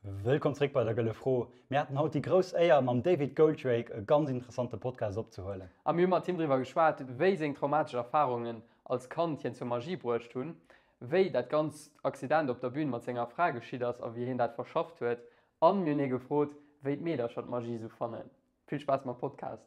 Wëllkomm zréck bei der Gëlle Fro. Mir haten haut déi grouss Éier, mam David Goldrake e ganz interessante Podcast opzehuelen. A mir hu mat him driwwer geschwat, wéi seng traumatesch Erfarungen als Kand hien zur Magie bruecht hunn, wéi dat ganzt Accident op der Bün mat senger Fra geschitt ass a wéi hien dat verschafft huet. An mir hunn hie gefrot, wéi d'Meedercher d'Magie sou fannen. Vill Spaass mam Podcast!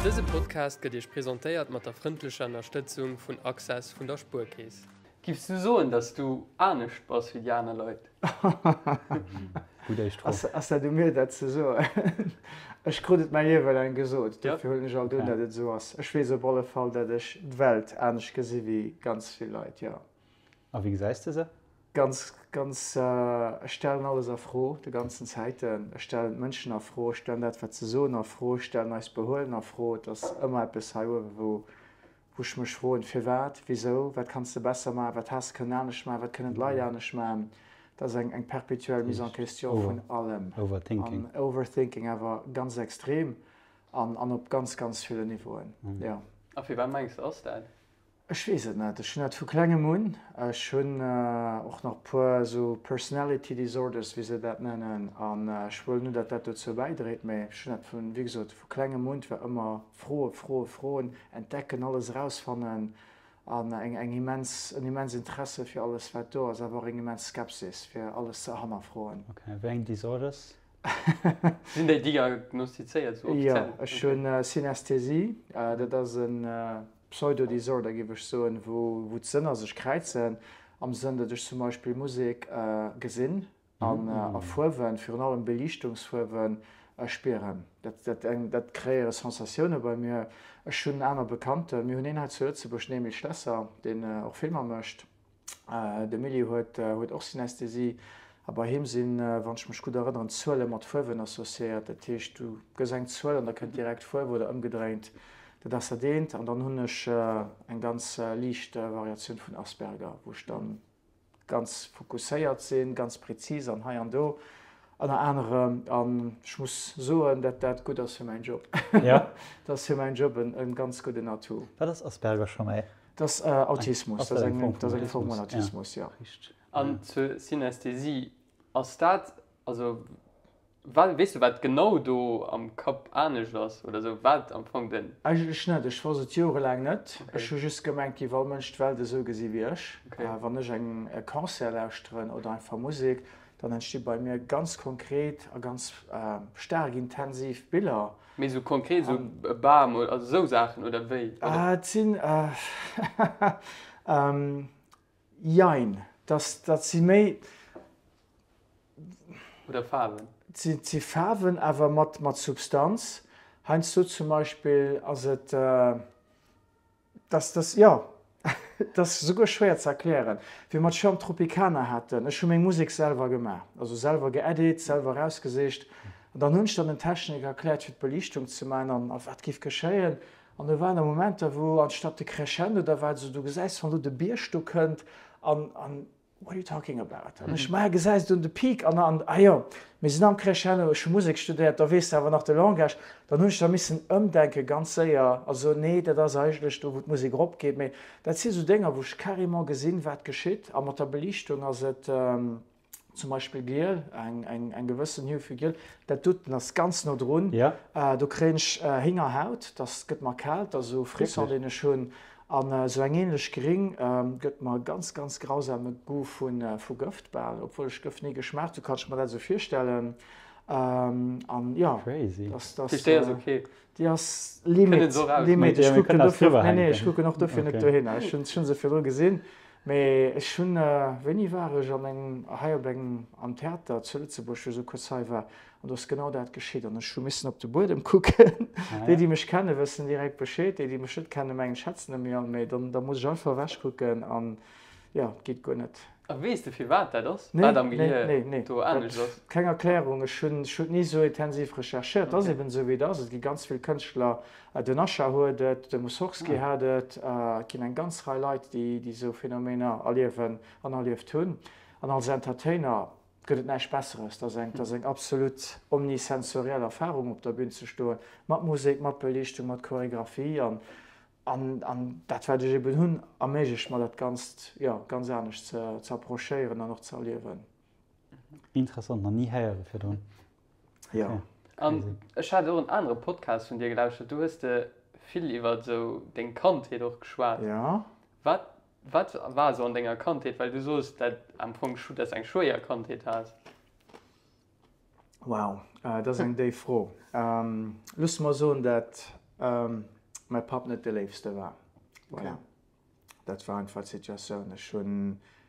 Dëse Podcast gëtt Iech presentéiert mat der frëndlecher Ënnerstëtzung vun Access vun der Spuerkeess. Giffs du soen, dass du anescht bass wéi déi aner Leit? Gutt éischt Fro. Ass dat u mir dat ze soen? Ech krut et mäi Liewe laang gesot, dofir huelen ech alt un, dat et esou ass. Ech weess op alle Fall, dat ech d'Welt anescht gesi wéi ganz vill Leit, jo. A wéi gesäis de se? Ganz, ganz, ech stellen alles a Fro, de ganzen Zäiten. Ech stellen d'Mënschen a Fro, ech stellen dat wat se soen a Fro, ech stellen eist Behuelen a Fro. Et ass ëmmer eppes hei uewe wou wou ech mech froen, firwat, wisou, wat kanns de besser maachen, wat häss de kënnen anescht maachen, wat kënnen d'Leit anescht maachen. Dat ass eng eng perpétuelle Mise en question vun allem. Overthinking. An Overthinking awer ganz extrem an an op ganz, ganz ville Niveauen, jo. A firwat mengs de ass dat? Ech weess et net. Ech hunn dat vu klengem un. Ech hunn och nach e puer esou Personality Disorders, wéi se dat nennen, an ech huelen un, datt dat dozou bäidréit. Mee ech hunn dat vun, wéi gesot, vu klengem un. Et war ëmmer Froe, Froe, Froen, entdecken, alles erausfannen an eng eng immens, en immens Interesse fir alles wat do ass, awer och eng immens Skepsis fir alles ze hannerfroen. Ok, wéi eng Disorders? Sinn déi diagnostizéiert esou offiziell? Jo, ech hunn Synästhesie, dat ass e Pseudo-Disorder géif ech soen, wou wou d'Sënner sech kräizen, am Sënn datt ech zum Beispill Musek gesinn an a Fuerwen, virun allem Beliichtungsfuerwen, spieren. Dat dat eng dat kreéiere Sensatioune bei mir. Ech hunn aner Bekannten, mir hunn een hei zu Lëtzebuerg, den Emile Schlesser, deen och Filmer mécht. De Milly huet huet och Synästhesie a bei him sinn, wann ech mech gutt erënneren, Zuele mat Fuerwen associéiert. Dat heescht, du gëss eng Zuel an da kënnt direkt Fuerf oder ëmgedréint. Dat ass dat eent. An dann hunn ech eng ganz liicht Variatioun vun Asperger, wou ech dann ganz fokusséiert sinn, ganz präzis an hei an do ënner anerem. An ech muss soen, dat dat gutt ass fir mäin Job. Ja. Dat ass fir mäin Job en en ganz gudden Atout. Wat ass Asperger scho méi? Dat ass Autismus, dat ass eng dat ass eng Form vun Autismus, jo. An zur Synästhesie, ass dat, also Wat, weess du wat genau do am Kapp anescht ass oder sou, wat am Fong den. Eigentlech net, ech wosst et jorelaang net. Ech hu just gemengt, géif all Mënsch d'Welt esou gesi wéi ech. Wann ech eng e Concert lauschteren oder einfach Musek, dann entsti bei mir ganz konkret a ganz staark intensiv Biller. Mee sou konkret sou e Bam oder also sou Saachen oder wéi? Et sinn, jein, dat si méi. Oder Faarwen? Et si Faarwen, awer mat mat Substanz. Heiansdo zum Beispill ass et, dass dass jo, et ass souguer schwéier ze erklären. Wéi mer d'Show am Tropicana haten, ech hu meng Musek selwer gemaach, also selwer geedit, selwer erausgesicht. An dann hunn ech dann den Techniker erkläert, fir d'Beliichtung ze maachen an a wat géif geschéien. An do waren da Momenter, wou anstatt de Crescendo da war et esou, du gesäis, wann do de Bierg do kënnt an an What are you talking about? An ech, Maja, gesäis du de Peak an, an, ah jo, mir sinn am Crescendo, ech hu Musek studéiert, da weess de awer nach de Langage. Dann hunn ech da missen ëmdenke ganz séier a soen, nee, dat ass eigentlech do, wou d'Musek eropgeet. Mee dat si sou Dénger, wou ech carrément gesinn, wat geschitt. A mat der Beliichtung ass et zum Beispill giel, eng, eng, eng gewëssen Hue vu giel, dat doten ass ganz no drun. Do kréien ech Héngerhaut, dass gëtt mer kal, dat ass esou e Frisson, deen ech hunn. An esou eng ähnlech gring gëtt mer e ganz ganz grausame Goût vu Gëft bal, obwuel ech Gëft ni geschmaacht hu, kann ech mer dat esou virstellen. An jo, dass dass déi ass ok, déi ass limit, limit. Ech kucken dofir, nee nee, ech kucken och dofir net dohinner, ech hunn se virdru gesinn, mee ech hunn, wéini war ech an engem, hei op engem, am Theater zu Lëtzebuerg, wou ech esou kuerz hei war, An do ass genau dat geschitt. An ech hu missen op de Buedem kucken. Déi, déi mech kennen, wëssen direkt Bescheed. Déi, déi mech net kennen, mengen, ech schätzen ëm mir an. Mee dann, da muss ech einfach ewechkucken. An Jo, et geet guer net. A weess de firwat dat ass? Wat am Gehier do anescht ass? Keng Erklärung. Ech hunn et ni esou intensiv recherchéiert. Et ass eben esou wéi et ass. Et gi ganz vill Kënschtler, den Usher huet et, de Mussorgsky hat et, et ginn eng ganz Rei Leit, déi esou Phänomener erliewen an erlieft hunn. An als Entertainer gëtt et näischt Besseres. Dat ass eng, dat ass eng absolut omnisensoriell Erfarung op der Bün ze stoen, mat Musek, mat Beliichtung, mat Choregraphie an An, an dat wat ech eben hunn, erméiglecht mer dat Ganzt, jo, ganz anescht ze, ze approchéieren an och ze erliewen. Interessant, nach ni héiere virdrun. Jo. Okay. An ech hat och en anere Podcast vun dir gelauschtert, do hues de vill iwwer esou deng Kandheet och geschwat. Jo. Wat, wat war esou an denger Kandheet, well du soos dat am Fong, dass eng schwéier Kandheet has? Wow, dat ass eng déif Fro. Loosse mer soen, dat mäi Papp net de Léifste war. Voilà. Dat war einfach d'Situatioun. Ech hu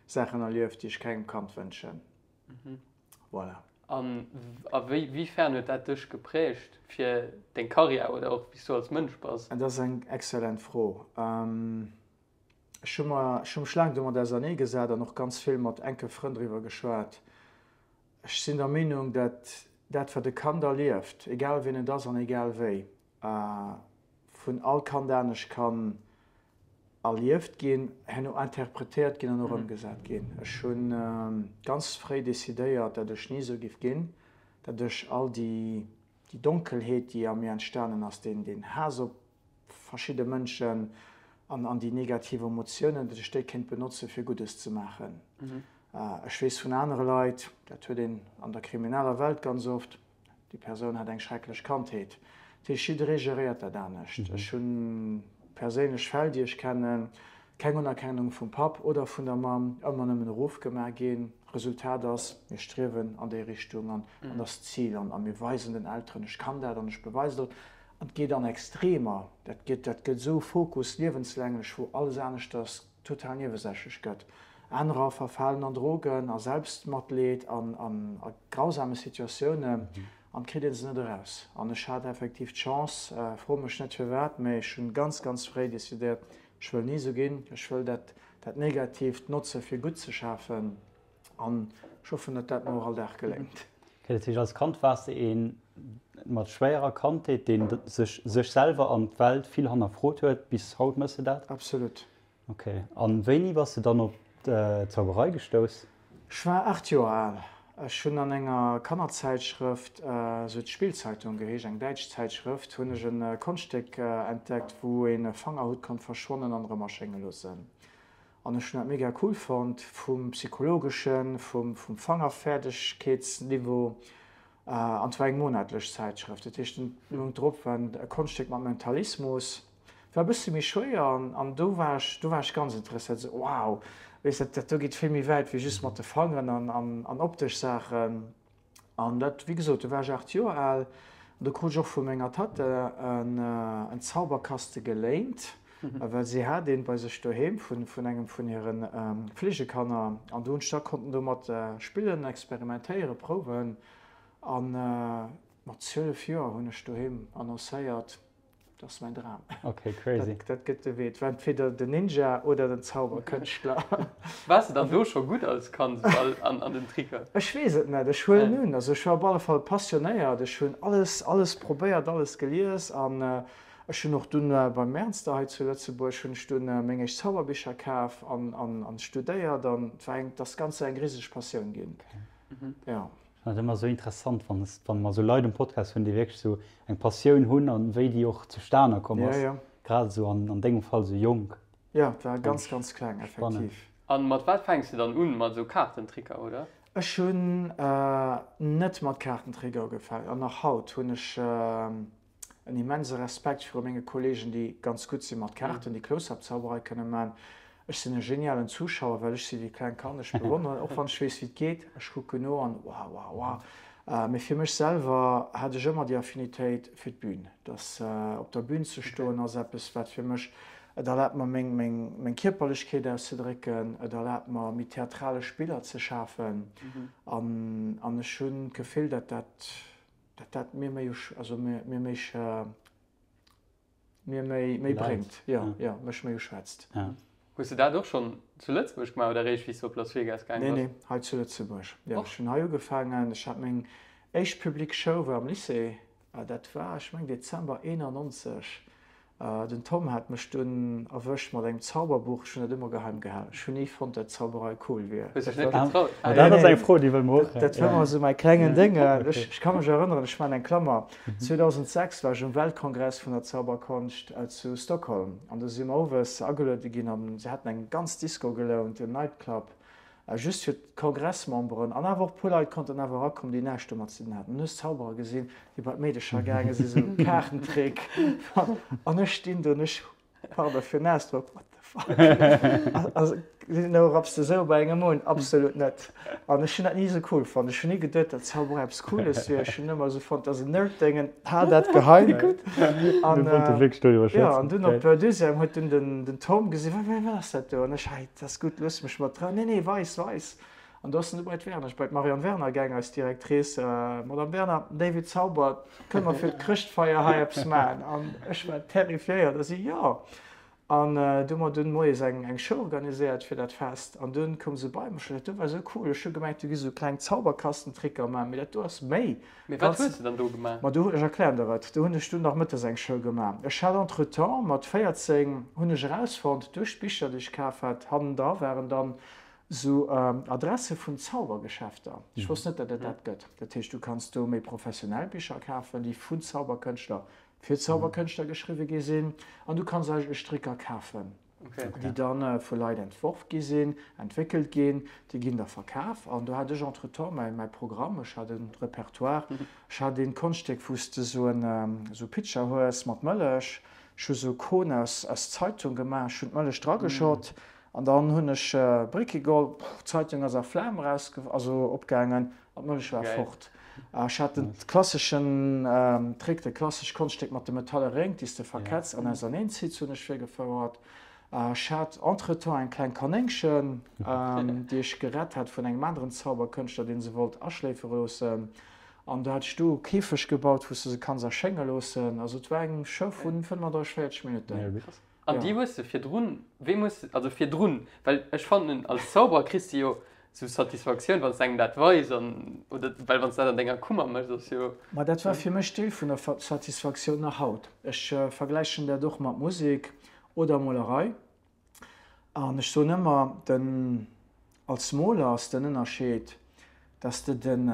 Saachen erlieft, déi ech kengem Kand wënschen. Voilà. An a wéi wéifern huet dat dech geprägt fir deng Karriär oder och wéi s du als Mënsch bass? Dat ass eng exzellent Fro. Ech hu mer, ech hu mech laang domat auserneegesat an och ganz vill mat enke Frënn driwwer geschwat. Ech sinn der Meenung, dat dat wat e Kand erlieft, egal wien et ass an egal wéi, vun all Kand anescht kann erlieft ginn, herno interpretéiert ginn an och ëmgesat ginn. Ech hu ganz fréi decidéiert, dat ech ni esou giff ginn, dat ech all déi Donkelheet, déi a mir entstanen ass, deen Haass op verschidde Mënschen an an déi negativ Emotiounen, datt ech déi kéint benotze fir Guddes ze maachen. Ech weess vun anere Leit, dat huet een an der krimineller Welt ganz oft, déi Persoun hat eng schrecklech Kandheet. Dat heescht, jidderee geréiert dat anescht. Ech hu perséinlech Fäll, déi ech kennen, keng Unerkennung vum Papp oder vun der Mamm, ëmmer nëmmen erofgemaach ginn. Resultat ass, mir striewen an déi Richtung an dat ass d'Zil an mir weisen den Elteren, ech kann dat an ech beweisen dat. An et geet an Extremer, dat gëtt, dat gëtt esou Fokus liewenslänglech, wou alles aneschters total niewesächlech gëtt. Anerer verfalen an Drogen, a Selbstmatleed, an, an a grausame Situatiounen, an et kritt ee se net eraus. An ech hat effektiv d'Chance, fro mech net firwat, mä ech hunn ganz, ganz fréi decidéiert, ech wëll ni esou ginn, ech wëll dat, dat Negatiivt notze fir Gutt ze schafen. An ech hoffen, datt dat mer och all Dag geléngt. Okay, dat heescht als Kand waars de ee mat schwéierer Kandheet, deen sech sech selwer an d'Welt vill hannerfrot huet. Bis haut mëss de dat? Absolut. Okay. An wéini bass de dann op d'Zauberei gestouss? Ech war 8 Joer al. Ech hunn an enger Kannerzäitschrëft, esou huet d'Spielzeitung geheescht, eng däitsch Zäitschrëft, hunn ech e Konschtstéck entdeckt, wou een e Fangerhutt konnt verschwannen an erëm erschénge loossen. An ech hunn dat mega cool fonnt, vum psychologeschen, vum Fangerfäerdegkeetsniveau. An et war eng monatlech Zäitschrëft, dat heescht den Mount drop war e Konschtstéck mat Mentalismus. War e bësse méi schwéier an do war ech, do war ech ganz interesséiert, esou wow, weess dat, dat do geet vill méi wäit wéi just mat de Fangeren an optesch Saachen. An dat, wéi gesot, do war ech 8 Joer al an do krut ech och vu menger Tatte en Zauberkaste geléint, well si hat een bei sech doheem vun engem vun hire Fleegekanner. An do hunn ech da konnten domat spillen, experimentéieren, prouwen. A mat 12 Joer hunn ech doheem annoncéiert, Dat ass mäin Dram. Ok, crazy. Dat gëtt de Wee. Et war entweder den Ninja oder den Zauberkënschtler. Waars de dann do scho gutt als Kand an den Tricker? Ech weess et net. Ech huelen un. Also ech war op alle Fall passionéiert. Ech hunn alles, alles probéiert, alles gelies an ech hunn och dunn beim Ernster hei zu Lëtzebuerg hunn ech dunn meng éischt Zauberbicher kaf an studéiert an et war eng, et ass ganz eng riseg Passioun ginn. Jo. Ech fannen et ëmmer esou interessant, wann s, wann mer esou Leit um Podcast hunn, déi wierklech esou eng Passioun hunn an wéi déi och zustane komm ass, Ja, ja. grad esou an, an dengem Fall esou jonk. Jo, et war ganz, ganz kleng, Spannend. effektiv. An mat wat fänks de dann un? Mat esou Kaartentricker, oder? Ech hunn net mat Kaartentricker ugefaangen an nach haut hunn ech en immense Respekt viru menge Kollegen, déi ganz gutt si mat Kaarten, déi Close-up-Zauberei kënne man. Ech sinn e genialen Zuschauer, well ech si wéi kleng Kand, ech bewonneren, och wann ech weess, wéi et geet, ech kucken no an wow, wow, wow. Mee fir mech selwer hat ech ëmmer déi Affinitéit fir d'Bün. Dass op der Bün ze stoen ass eppes, wat fir mech, et erlaabt mer meng, meng, meng Kierperlechkeet auszedrécken, et erlaabt mer méi theatralesch Biller ze schafen an, an ech hunn d'Gefill, dat dat, Dat dat mir méi, also mir méi, mir méi, méi bréngt, jo, jo, mech méi uschwätzt. Ja. Hues de dat och schonn zu Lëtzebuerg gemaach oder eréischt wéi s de op Las Vegas gaang Nee, bass? nee, hei zu Lëtzebuerg. Jo, ech hunn hei ugefaangen. Ech hat meng éischt public Show war am Lycée. Dat war, ech meng, Dezember 91. Den Tom hat mech dunn erwëscht mat engem Zauberbuch. Ech hunn dat ëmmer geheim gehalen. Ech hunn ni fonnt, dat Zauberei cool wier. Hues dech net getraut? Ah, dat ass eng Fro, déi wëlle mer och. Dat war ëmmer esou mäi klengen Déng. Ech ka mech erënneren, ech maachen eng Klammer, 2006 war ech um Weltkongress vun der Zauberkonscht zu Stockholm an do si mer owes ageluede ginn an se haten eng ganz Disco gelount, en Nightclub. Just fir d'Kongressmemberen an awer och e puer Leit konnten awer erakommen, déi näischt domat ze dinn haten. An du hues Zauberer gesinn, déi bei d'Meedecher gaange sinn, esou Kaartentrick. An ech stinn do an ech, pardon fir den Ausdrock, what the fuck? Also, no rapps de esou bei engem un? Absolut net. An ech hunn dat ni esou cool fonnt. Ech hunn ni geduet, datt Zauberei eppes Cooles wier. Ech hunn ëmmer esou fonnt, dat ass en Nerd-Déngen, hal dat geheim. An, jo, an dunn op Deuxième huet dunn den Tom gesinn, wat ass dat do? An ech, hei, dat ass gutt, looss mech mat dran. Nee, nee, weis, weis. An do ass en du bei d'Werner, ech bei d'Marianne Werner gaang, eis Directrice, Madame Werner, den David zaubert, kënne mer fir d'Chrëschtfeier hei eppes maachen? An ech war terrifiéiert a si, jo. An du hu mer dunn moies eng eng Show organiséiert fir dat Fest. An dunn koum se bei mech, dat do war esou cool, ech hu gemengt, du giss esou kleng Zauberkastentricker maachen, mee dat do ass méi. Mee wat hues de dann do gemaach? Ma do, ech erklären der et, do hunn ech dunn nach mëttes eng Show gemaach. Ech hat entretemps, mat 14 hunn ech erausfonnt, duerch d'Bicher, déi ech kaf hat, hannendra waren dann esou Adresse vun Zaubergeschäfter. Ech wosst net, datt et dat gëtt. Dat heescht, du kanns do méi professionell Bicher kafen, déi vun Zauberkënschtler fir Zauberkënschtler geschriwwe gi sinn an du kanns eigentlech Stricker kafen, déi da vu Leit entworf gi sinn, entwéckelt ginn, déi ginn da verkaf. An do hat ech entretemps mäi mäi Programm, ech hat e Repertoire, ech hat een Konschtstéck, wou s de esou en esou Pitcher hues mat Mëllech, ech hu sou Kone aus aus Zeitung gemaach, ech hunn d'Mëllech drageschott an dann hunn ech Brécki geholl, d'Zeitung ass a Flam eraus, also opgaangen An d'Mëllech war fort. Ech hat den klasseschen Trick, de klassesch Konschtstéck mat de metalle Réng, déi s de verketz an auserneen zitts, hunn ech virgefouert. Ech hat entretemps eng kleng Kanéngchen, déi ech gerett hat vun engem aneren Zauberkënschtler, dee se wollt aschléifere loossen. An do hat ech du e Käfeg gebaut, wou s de se kanns erschénge loossen. Also et war eng Show vu 35, 40 Minutten. An déi hues de virdrun, weem hues de, also virdrun, well ech fannen als Zauberer kriss de jo sou Satisfaktioun wann s de engem dat weis an, oder well wann s de dat an denger Kummer méchs ass jo. Ma dat war fir mech Deel vun der Satisfaktioun nach haut. Ech vergläichen dat och mat Musek oder Molerei an ech soen ëmmer, den, als Moler ass den Ënnerscheed, dass de den,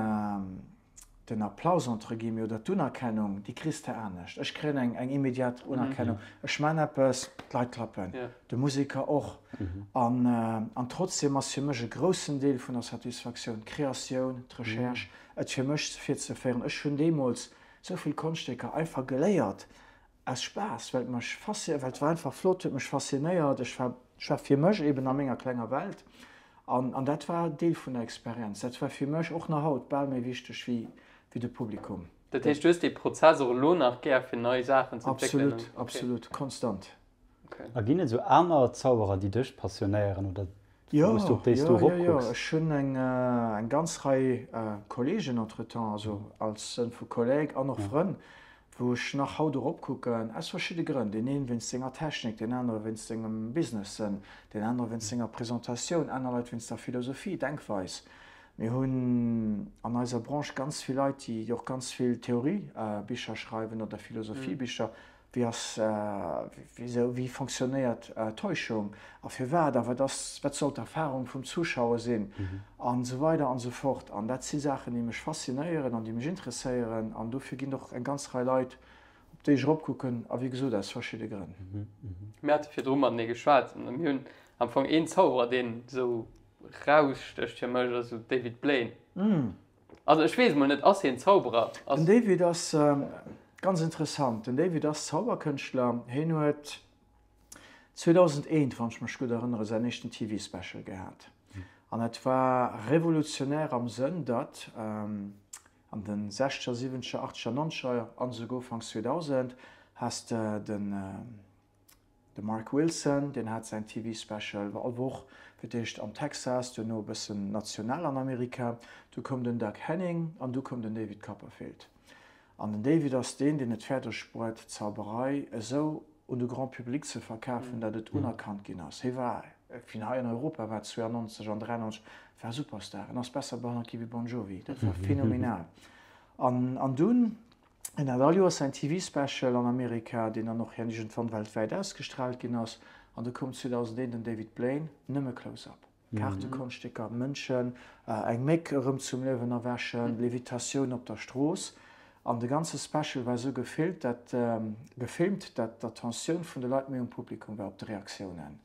Den Applaus entre guillemets oder d'Unerkennung, déi kriss de anescht. Ech kréien eng eng immediat Unerkennung. Ech man eppes, d'Leit klappen, de Museker och. An an trotzdem ass fir mech e groussen Deel vun der Satisfaktioun d'Kreatioun, d'Recherche, et fir mech virzeféieren. Ech hunn deemools esou vill Konschtstécker einfach geléiert aus Spaass, well et mech faszi, well et war einfach flott, huet mech faszinéiert. Ech war ech war fir mech eben a menger klenger Welt. An, an dat war Deel vun der Experienz. Dat war fir mech och nach haut bal méi wichteg wéi, wéi de Publikum. Dat heescht, du hues dee Prozess och elo nach gär, fir nei Saachen ze entwéckelen? Absolut, absolut, konstant. A ginn et esou aner Zauberer, déi dech passionéieren oder Jo, wou s du, op déi s jo, du jo, jo. eropkucks? Ech hunn eng, eng ganz Rei Kolleegen entretemps, also als Sënn vu Kolleg an och Frënn, wou ech nach haut eropkucken, aus verschidde Grënn, deen een wéinst senger Technik, deen anere wéinst sengem Businessen, deen anere wéinst senger Presentatioun, aner Leit wéinst der Philosophie, Denkweis. Mir hunn an eiser Branche ganz vill Leit, déi och ganz vill Theoriebicher schreiwen oder Philosophiebicher, wéi ass, wéisou, wéi fonctionnéiert Täuschung a firwat a wat ass, wat soll d'Erfahrung vum Zuschauer sinn an esou weider an esou fort. An dat si Saachen, déi mech faszinéieren an déi mech interesséieren an dofir ginn och eng ganz Rei Leit, op déi ech eropkucken a wéi gesot aus verschidde Grënn. Mir hate virdru matenee geschwat an mir hunn am Fong een Zauberer, deen esou rausstécht fir mech, ass esou David Blaine. Also ech weess emol net, ass hien Zauberer? Den David ass ganz interessant. Den David ass Zauberkënschtler. Hien huet 2001, wann ech mech gutt erënnere, säin éischten TV-Special gehat. An et war revolutionär am Sënn, datt an de sechzeger, siwwenzeger, achtzeger, nonzeger an esouguer Ufanks 2000 has de den, De Mark Wilson, deen hat säin TV-Special all Woch, fir d'éischt am Texas, duerno e bëssen national an Amerika. Du koum den Doug Henning an du koum den David Copperfield. An den David ass deen, deen et fäerdeg bruet, d'Zauberei esou. un de Grand Public ze verkafen, datt et unerkannt ginn ass. Hie war, wien hei an Europa war 92 an 93, war Superstar. En ass besser behandelt gi wéi Bon Jovi. Dat war phänomenal. An, an dunn, en hat all Joers säin TV-Special an Amerika, deen dann och iergendwann weltwäit ausgestraalt ginn ass. An du koum 2001 den David Blaine, nëmme Close-Up. Kaartekonschtstecker, Mënschen, eng Méck erëm zum Liewen erwächen, Levitatioun op der Strooss. An de ganze Special war esou gefillt, dat gefilmt, dat d'Attentioun vun de Leit méi um Publikum war, op de Reaktiounen.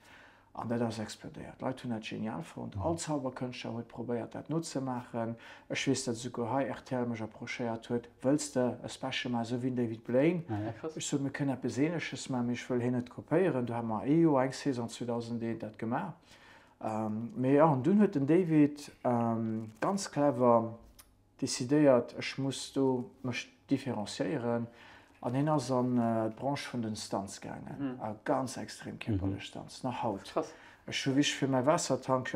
An dat ass explodéiert. D'Leit hunn dat genial fonnt. All Zauberkënschtler huet probéiert, dat nozemaachen. Ech weess, dat esouguer hei rtl mech approchéiert huet, Wëlls de e Special maachen, esou wéi den David Blaine? Ech sot, Mir kënnen eppes Ähnleches maachen, mee ech wëll hien net kopéieren. Do hate mer ee Joer, eng Saison 2001, dat gemaach. Mee jo, an dunn huet den David ganz clever decidéiert, ech muss do mech différenciéieren an hien ass an d'Branche vun den Stunts gaangen, a ganz extrem kierperlech Stunts, nach haut. Ech hu wéi ech fir mäi Waassertank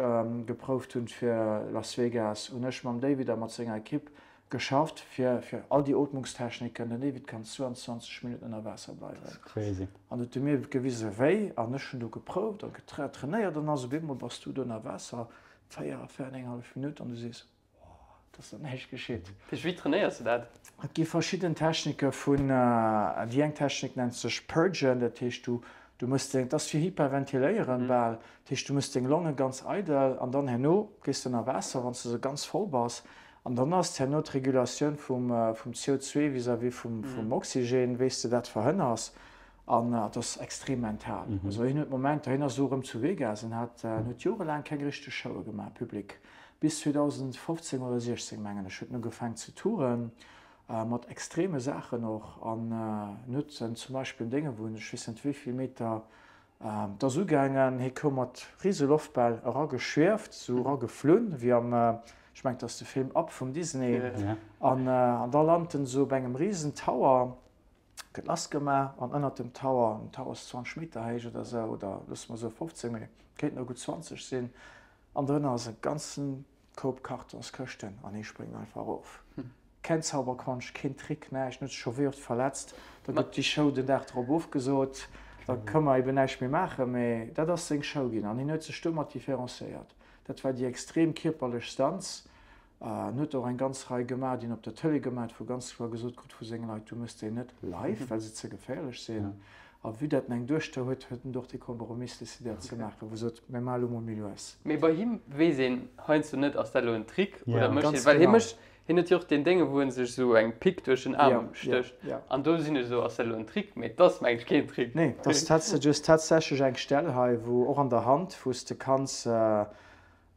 geprouft hunn fir Las Vegas, hunn ech mam David a mat senger Ekipp Geschafft fir fir all déi Ootmungstechniken. Den David kann 22 Minutten ënner Waasser bleiwen. Dat ass crazy. An huet e mir gewise wéi, an ech hunn do geprouft a getrainéiert an ass op eemol bass du do ënner Waasser 4, 4 an eng hallef Minutt an du sees, oh, et ass nach näischt geschitt. Wéi trainéiers de dat? Et gi verschidden Technike vun, déi eng Technik nennt sech Purgen, dat heescht du du mëss deng, et ass fir hyperventiléieren bal, dat heescht du mëss deng Longe ganz eidel an dann herno gees de ënner Waasser wann s de se ganz voll bass An dann ass herno d'Regulatioun vum CO2 vis-à-vis vum Oxygen, wéi s de dat verhënners. An dat ass extrem mental. Also hien huet Momenter, hien ass elo erëm zu Vegas an hat, en huet jorelaang keng richteg Showe gemaach, public. Bis 2015 oder 16, mengen ech, huet en ugefaangen ze touren, mat extreme Saachen och. An en huet zum Beispill en Dénge wou en, ech weess net wéi vill Meter, Et ass ugaangen, hie koum mat rise Loftbäll erageschwieft, sou erageflunn, wéi am, ech mengen, et ass de Film Up vum Disney, an da lant en sou op engem risen Tower, gëtt lassgemaach, an ënnert dem Tower, den Tower ass 20 Meter héich oder sou, oder loosse mer soe 15, mee kéinten och gutt 20 sinn, an drënner ass e ganzen Koup Kartonskëschten an hie spréngt einfach erof. Keng Zauberkonscht, keen Trick, näischt. En huet sech scho wéi oft verletzt. Da gëtt déi Show den Dag drop ofgesot. Da ka mer eben näischt méi maachen. Mee dat ass seng Show ginn an hien huet sech domat différenciéiert. Dat war déi extrem kierperlech Stunts. En huet och eng ganz Rei gemaach, déi en op der Tëlee gemaach huet, wou ganz kloer gesot krut vu senge Leit, du méchs déi net live, well se ze geféierlech sinn. A vue dat en eng Duechter huet, huet en och dee Kompromiss decidéiert ze maachen, wou sot, mir maache lo mol méi lues. Mee bei him weess een heiansdo net, ass dat elo en Trick oder mécht hien, well hie mécht, hien huet jo och deen Dénge wou en sech esou eng Pick duerch den Aarm stécht an do sinn ech esou, ass dat elo en Trick? Mee et ass mengen ech keen Trick. Nee, et ass tatsächlech, du hues tatsächlech eng Stell hei, wou och an der Hand, wou s de kanns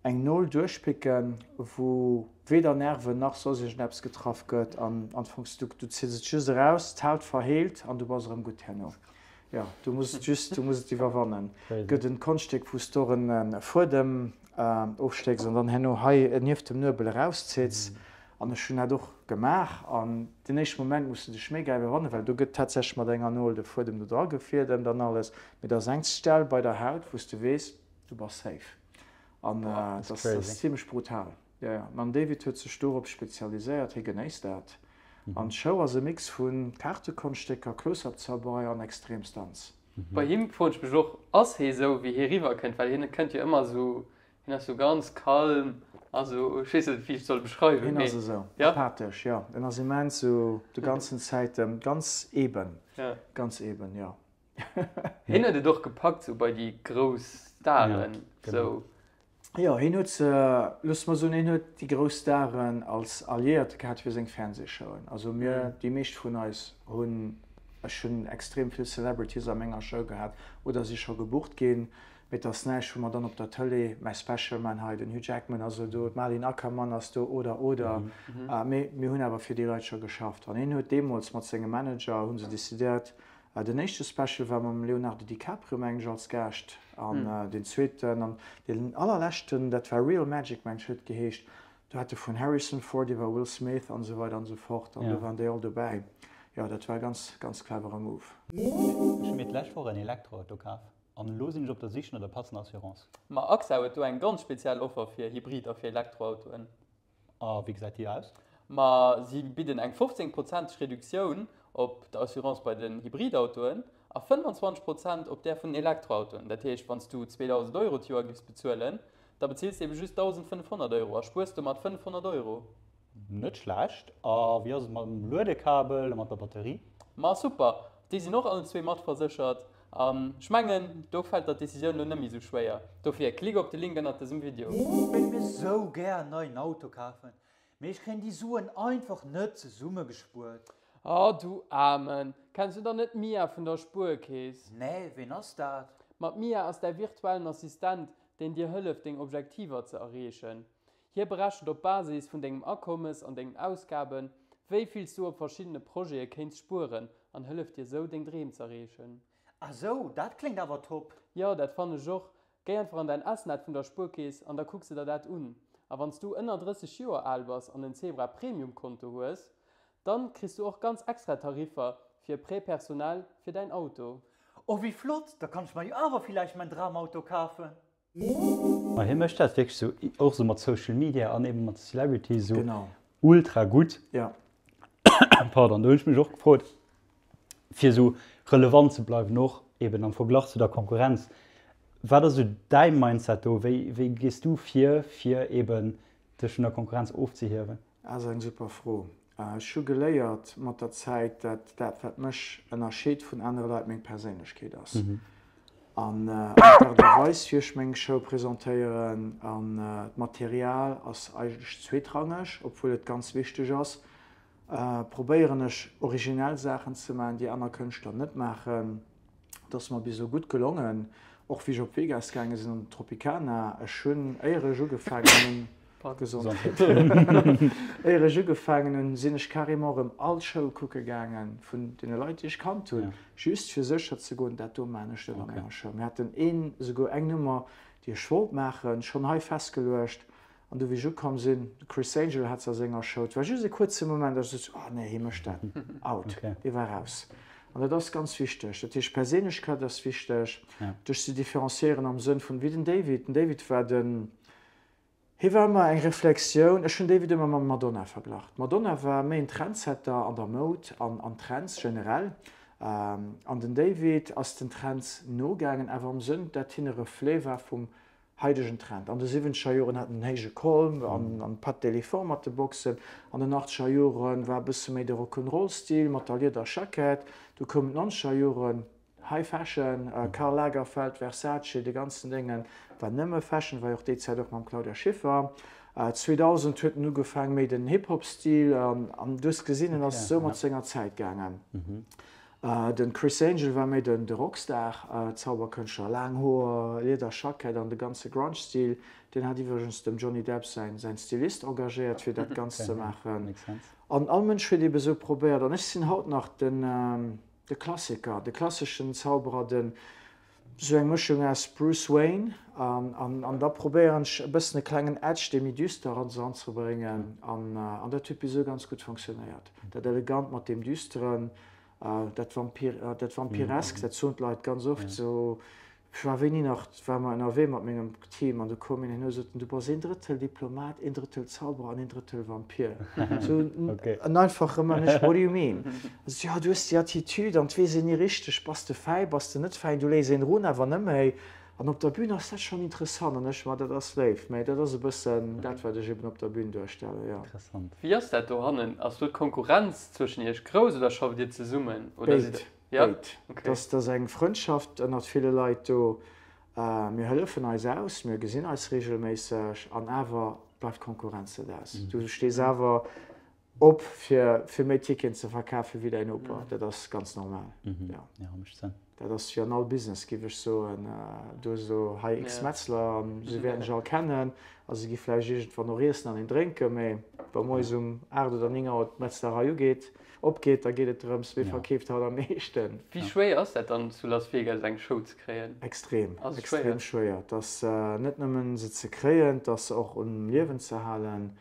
Eng Nol duerchpicken, wou weder Nerven nach soss iergendeppes getraff gëtt an anfangs du du zills et just eraus, d'Haut verheelt an du bass erëm gutt herno. Jo, du muss et just, du muss et iwwerwannen. Gëtt en Konschtstéck wou s du och en Fuedem ofstécks an dann herno hei nieft dem Nuebel erauszitts an ech hunn dat och gemaach an den éischte Moment muss du dech mega iwwerwannen, well do gëtt tatsächlech mat enger Nol de Fuedem do dra gefiedent an alles, mee et ass eng Stell bei der Haut wou s du weess, du bass safe. An dat ass zimlech brutal. Jo, jo. An David huet sech dorop spezialiséiert, hie genéisst dat. An d'Show ass e Mix vu Kaartekonschtstécker, Close-up-Zauberei an Extremstunts. Bei him froen ech mech och, ass hee sou wéi hie riwwer kënnt? Well hien kënnt jo ëmmer sou, hien ass sou ganz kalm a sou, ech weess net wéi ech et soll beschreiwen, Hien ass esou apathesch, jo. En ass immens sou de ganzen Zäit ganz eben, ganz eben, jo. Hien huet et och gepackt sou bei déi grouss Staren sou. Jo, hien huet se, loosse mer soen, hien huet déi grouss Staren als Alliéierte gehat fir seng Fernsehshowen. Also mir, déi meescht vun eis hunn, ech hunn extrem vill Celebrities a menger Show gehat oder si scho gebucht ginn, mee et ass näischt, wou mer dann op der Tëlee mäi Special man hei, den Hugh Jackman ass elo do, d'Malin Akerman ass do oder oder. Mee mir hunn awer fir déi Leit scho geschafft. An hien huet deemools mat sengem Manager, hu se decidéiert, Den éischte Special war mam Leonardo DiCaprio, mengen ech, als Gaascht an deen zweeten an deen allerleschten, dat war Real Magic, mengen ech, huet et geheescht, do hat e vun Harrison Ford iwwer Will Smith an esou weider an esou fort an do waren déi all dobäi. Jo, dat war e ganz, ganz clevere Move. Ech hu mir d'lescht Woch en Elektroauto kaf an elo sinn ech op der Sich no der passender Assurance. Ma AXA huet do eng ganz speziell Offer fir Hybrid a fir Elektroautoen. A wéi gesäit déi aus? Ma si bidden eng 15 prozenteg Reduktioun op der Assurance bei den Hybridautoen. A 25 Prozent op där vun den Elektroautoen. Dat heescht, wann s du 2.000 Euro d'Joer giffs bezuelen, da bezills de ebe just 1.500 Euro a spuers domat 500 Euro. Net schlecht. A wéi ass et mam Luedekabel a mat der Batterie? Ma super, déi sinn och allen zwee matverséchert. An ech mengen, do fält der d'Decisioun lo net méi sou schwéier. Dofir, klick op de Link ënnert dësem Video. Ech wéilt mir sou gär en neien Auto kafen, Mee ech kréien déi Suen einfach net zesummegespuert. Oh du Aarmen! Kenns du dann net d'Mia vun der Spuerkeess? Nee, ween ass dat? Ma d'Mia ass däi virtuellen Assistent, deen dir hëlleft deng Objektiver ze erreechen. Hie berechent op Basis vun dengem Akommes an dengen Ausgaben, wéi vill s du op verschiddene Projete kéints spueren an hëlleft dir sou deng Dreem z'erreechen. Ah sou, dat kléngt awer top! Jo, dat fannen ech och. Géi einfach an däin S-Net vun der Spuerkeess an da kucks de der dat un. A wann s du ënner 30 Joer al bass an en Zebra Premium Konto hues, dann kriss du och ganz extra Tariffer fir Prêt personnel fir däin Auto. Oh wéi flott, da kann ech mer jo awer villäicht mäin Dramauto kafen. Ma hie mécht dat wierklech sou, och sou mat Social Media an eben mat de Celebrities sou ultra gutt. Pardon, do hunn ech mech och gefrot, fir esou relevant ze bleiwen, och eben am Verglach zu der Konkurrenz. Wat ass esou däi Mindset do? Wéi, wéi gees du vir, fir eben dech vun der Konkurrenz ofzehiewen? Dat ass eng super Fro. Ech hu geléiert mat der Zäit, dat dat, wat mech ënnerscheet vun anere Leit, meng Perséinlechkeet ass. An d'Aart a Weis, wéi ech meng Show presentéieren. An d'Material ass eigentlech zweetrangeg, obwuel et ganz wichteg ass. Probéieren ech originell Saachen ze maachen, déi aner Kënschtler net maachen. Et ass mer bis elo gutt gelongen, och wéi ech op Vegas gaange sinn an den Tropicana. Ech hunn, éier ech ugefaangen hunn, Gesondheet, éier ech ugefaangen hunn, sinn ech carrément erëm all Show kucke gaange vun deene Leit, déi ech kannt hunn, just fir sécher ze goen, dat do maachen ech net an enger Show. Mir haten een, esouguer eng Nummer, déi ech wollt maachen, schonn hei festgeluecht. An du wéi ech ukomm sinn, de Criss Angel hat se a senger Show, et war just e kuerze Moment, a ech sot, oh nee, hie mécht dat, out, dee war raus. An dat ass ganz wichteg. Dat heescht, Perséinlechkeit ass wichteg, dech ze différenciéieren am Sënn vun, wéi den David, den David war den, hie war ëmmer eng Reflexioun, ech hunn David ëmmer mam Madonna verglach. D'Madonna war méi en Trendsetter an der Moud an an Trends generell, an den David ass den Trends nogaangen, awer am Sënn, dat hien e Reflet war vum Haidegen Trend. An de siwwenzeger Joren hat en en héije Kolm an an Pattes d'éléphant mat de Boxen. An den achtzeger Joren war e bësse méi de Rock'n'Roll-Stil mat der Lieder-Jackett. Du koumen d'nonzeger Joren, High Fashion, Karl Lagerfeld, Versace, de ganzen Déngen war nëmme Fashion, war jo och déi Zäit och mam Claudia Schiffer. 2000 huet en ugefaang méi den Hip-Hop-Stil an du hues gesinn, en ass esou mat senger Zäit gaangen. Den Criss Angel war méi den de Rockstar, Zauberkënschtler, laang Hoer, Lieder Jackett an de ganze Grunge Stil. Deen hat iwwregens dem Johnny Depp säin säin Stylist engagéiert fir dat Ganzt ze maachen. An all Mënsch huet ebe sou probéiert an ech sinn haut nach den de Klassiker, de klasseschen Zauberer, den Sou eng Mëschung aus Bruce Wayne an an da probéieren ech e bëssen e klengen Edge, dee méi düster ass, eranzebréngen an an dat huet bis elo ganz gutt fonctionnéiert. Dat elegant mat deem düsteren, dat Vampir, dat Vampiresk, dat soen d'Leit ganz oft sou. Ech war wéini nach, war mer ënnerwee mat mengem Team an du koum een hin a sot, du bass een Drëttel Diplomat, een Drëttel Zauberer an een Drëttel Vampir. Sou en einfache Mënsch, what do you mean? Also jo, du hues déi Attitude an 't weess een ni richteg, bass de fäi, bass de net fäi, du léiss een erun, awer net méi. An op der Bühn ass dat schonn interessant an ech, ma dat ass léif, mä dat ass e bëssen dat, wat ech eben op der Bühn duerstellen, jo. Interessant. Wéi ass dat dohannen? Ass do d'Konkurrenz zwëschen iech grouss oder schafft dir zesummen oder sidd Béid, béid. Et ass eng Frëndschaft ënnert ville Leit do. Mir hëllefen eis aus, mir gesinn eis reegelméisseg an awer bleift d'Konkurrenz net aus. Du stees awer Op fir fir méi Ticketen ze verkafen wéi däin Noper, dat ass ganz normal. Jo. Ja, mécht Sënn. Dat ass wéi an all Business, giff ech soen. Du hues elo hei X Metzler an se wäerten dech all kennen a se gi vläicht iergendwann och iessen an een drénken, mee wa moies um 8 oder 9 Auer d'Metzlerei ugeet, opgeet, da geet et drëms, wee verkeeft haut am meeschten. Wéi schwéier ass dat dann zu Las Vegas eng Show ze kréien? Extrem, extrem schwéier. Et ass net nëmmen se ze kréien, et ass se och um Liewen ze halen.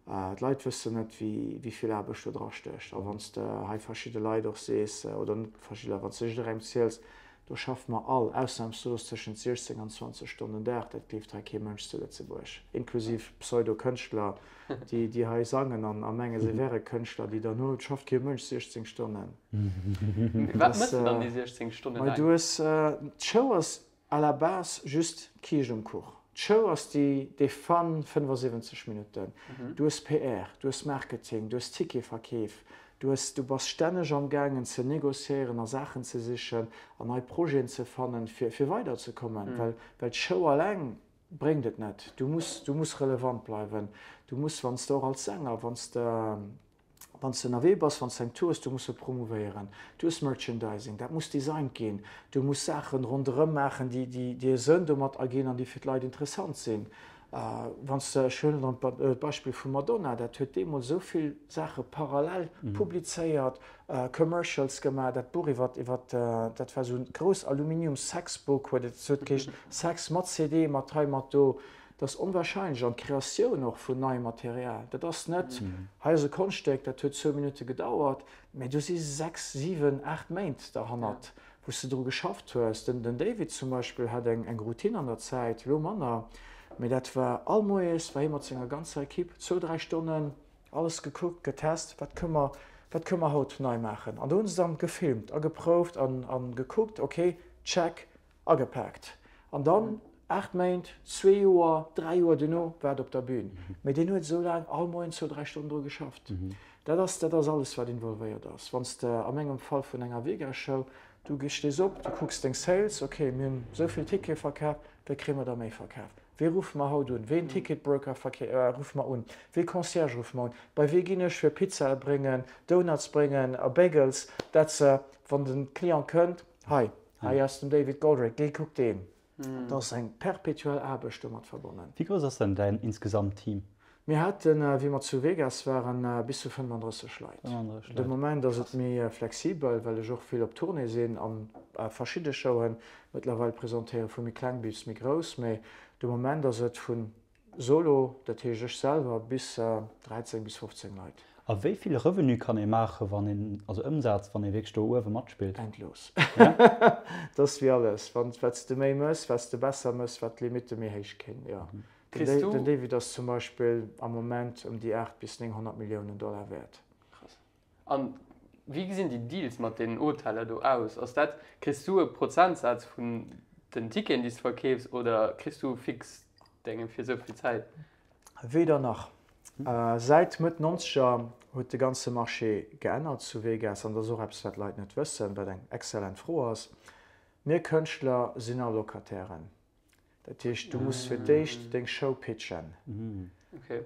D'Leit wëssen net, wéi vill Aarbecht do dra stécht. A wann s de hei verschidde Leit och sees, oder net verschidde Leit, wann s de jidderengem ziels, Do schaffe mer all ausnahmslos tëschent 16 an 20 Stonnen den Dag. Dat gleeft hei kee Mënsch zu Lëtzebuerg, inklusiv Pseudo-Kënschtler, déi, déi hei sangen an a menge se wäre Kënschtler, déi dann, oh, et schafft kee Mënsch 16 Stonnen. Wat mëss de dann déi 16 Stonne laang? Du hues, d'Show ass à la base just d'Kiischt um Kuch. D'Show ass déi, dee Fun, 75 Minutten. Du hues PR, du hues Marketing, du hues Ticketverkeef, du hues, du bass stänneg am gaangen ze négociéieren a Saachen ze sichen an nei Projeten ze fannen, fir, fir weiderzekommen, well, well d'Show alleng bréngt et net. Du muss, du muss relevant bleiwen. Du muss, wann s de och als Sänger, wann s de, Wann s de ënnerwee bass, wann s de eng Tour hues, du muss se promouvéieren. Du hues Merchandising, dat muss designt ginn. Du muss Saachen ronderëm maachen, déi, déi, déi e Sënn domat erginn an déi fir d'Leit interessant sinn. Wann s de, ech huelen erëm d'Beispill vu Madonna, dat huet deemools esou vill Saache parallel publizéiert, Commercials gemaach, dat Buch iwwer, iwwer, dat war esou e grouss Aluminium-Sexbook huet et, huet geheescht, Sex mat CD, mat hei, mat do. Dat ass onwahrscheinlech. An d'Kreatioun och vun neiem Material, dat ass net, hei ass e Konschtstéck, dat huet zwou Minutte gedauert, mä do si sechs, siwen, aacht Méint derhannert, wou s de dru geschafft hues. Den David zum Beispill hat eng Routine an der Zäit, elo manner, mä dat war all Moies war hie mat senger ganzer Equipe zwou, dräi Stonnen, alles gekuckt, getest, wat kënne mer, wat kënne mer haut nei maachen. An do hu se dann gefilmt a geprouft a gekuckt, okay, check, Agepaakt. An dann, 8 Méint, zwee Joer, 3 Joer duerno war et op der Bühn. Mee deen huet esou laang all Moien zwou, 3 Stonnen dru geschafft. Dat ass, dat ass alles, wat involvéiert ass. Wann s de, a mengem Fall vun enger Vega-Show, du stees op, du kucks deng Sales, ok, mir hunn esou vill Tickete verkaf, wéi kréie mer der méi verkaf? Wee ruffe mer haut un? Ween Ticketbroker ruffe mer un? Wee Concierge ruffe mer un? Bei wee ginn ech fir Pizzae bréngen, Donuts bréngen a Bagels, dat se, wann de Client kënnt, hei, Hei ass den David Goldrake, géi kuck deen. Et ass eng perpetuell Aarbecht domat verbonnen. Wéi grouss ass denn däin insgesamt Team? Mir haten, wéi mer zu Vegas waren, bis zu 35 Leit. 35 Leit. De Moment ass et méi flexibel, well ech och vill op Tournée sinn a verschidde Showen mëttlerweil presentéieren, vu méi kleng bis méi grouss. Mee de Moment ass et vun Solo, dat heescht ech selwer, bis 13 bis 15 Leit. A wéi vill Revenu kann ee maachen, wann een, also Ëmsaz, wann ee wierklech do uewe matspillt? Endlos. Dat ass wéi alles, wann, wat s de méi mëss, wat s de besser mëss, wat d'Limitte méi héich ginn, jo. Den David ass zum Beispill am Moment ëm déi 8 bis 900 Milliounen Dollar wäert. Krass. An wéi gesinn déi Deals mat deenen Hoteller do aus? Ass dat, kriss du e Prozentsaz vun den Ticketen déi s de verkeefs oder kriss du fix Dénge fir esou vill Zäit? Weder nach. Säit Mëtt Nonzeger huet de ganze Marché geännert zu Vegas an dat ass och eppes wat d'Leit net wëssen, wat eng exzellent Fro ass. Mir Kënschtler sinn all Locatairen. Dat heescht, du muss fir d'éischt deng Show pitchen.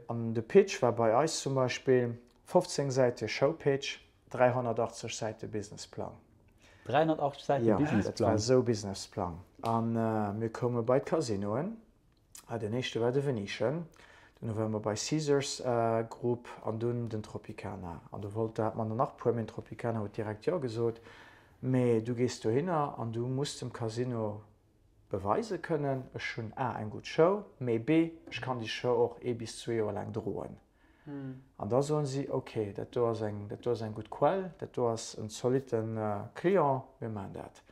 An de Pitch war bei eis zum Beispill 15 Säite Showpitch, 380 Säite Businessplang. 380 Säite Businessplang? Jo, dat war esou Businessplang. A mir koume bei d'Casinoen. Den éischte war de Venetian, duerno ware mer bei Caesars Group an dunn den Tropicana. An do wollt, do hate mer der nach e puer, mee den Tropicana huet direkt Jo gesot. Mee du gees dohinner an du muss dem Casino Beweise kënnen, ech hunn a eng gutt Show, mee b ech kann déi Show och ee bis zwee Joer laang droen. An da soen si, ok, dat do ass eng, dat do ass eng gutt Quell, dat do ass en zolitte Client, mir maachen dat.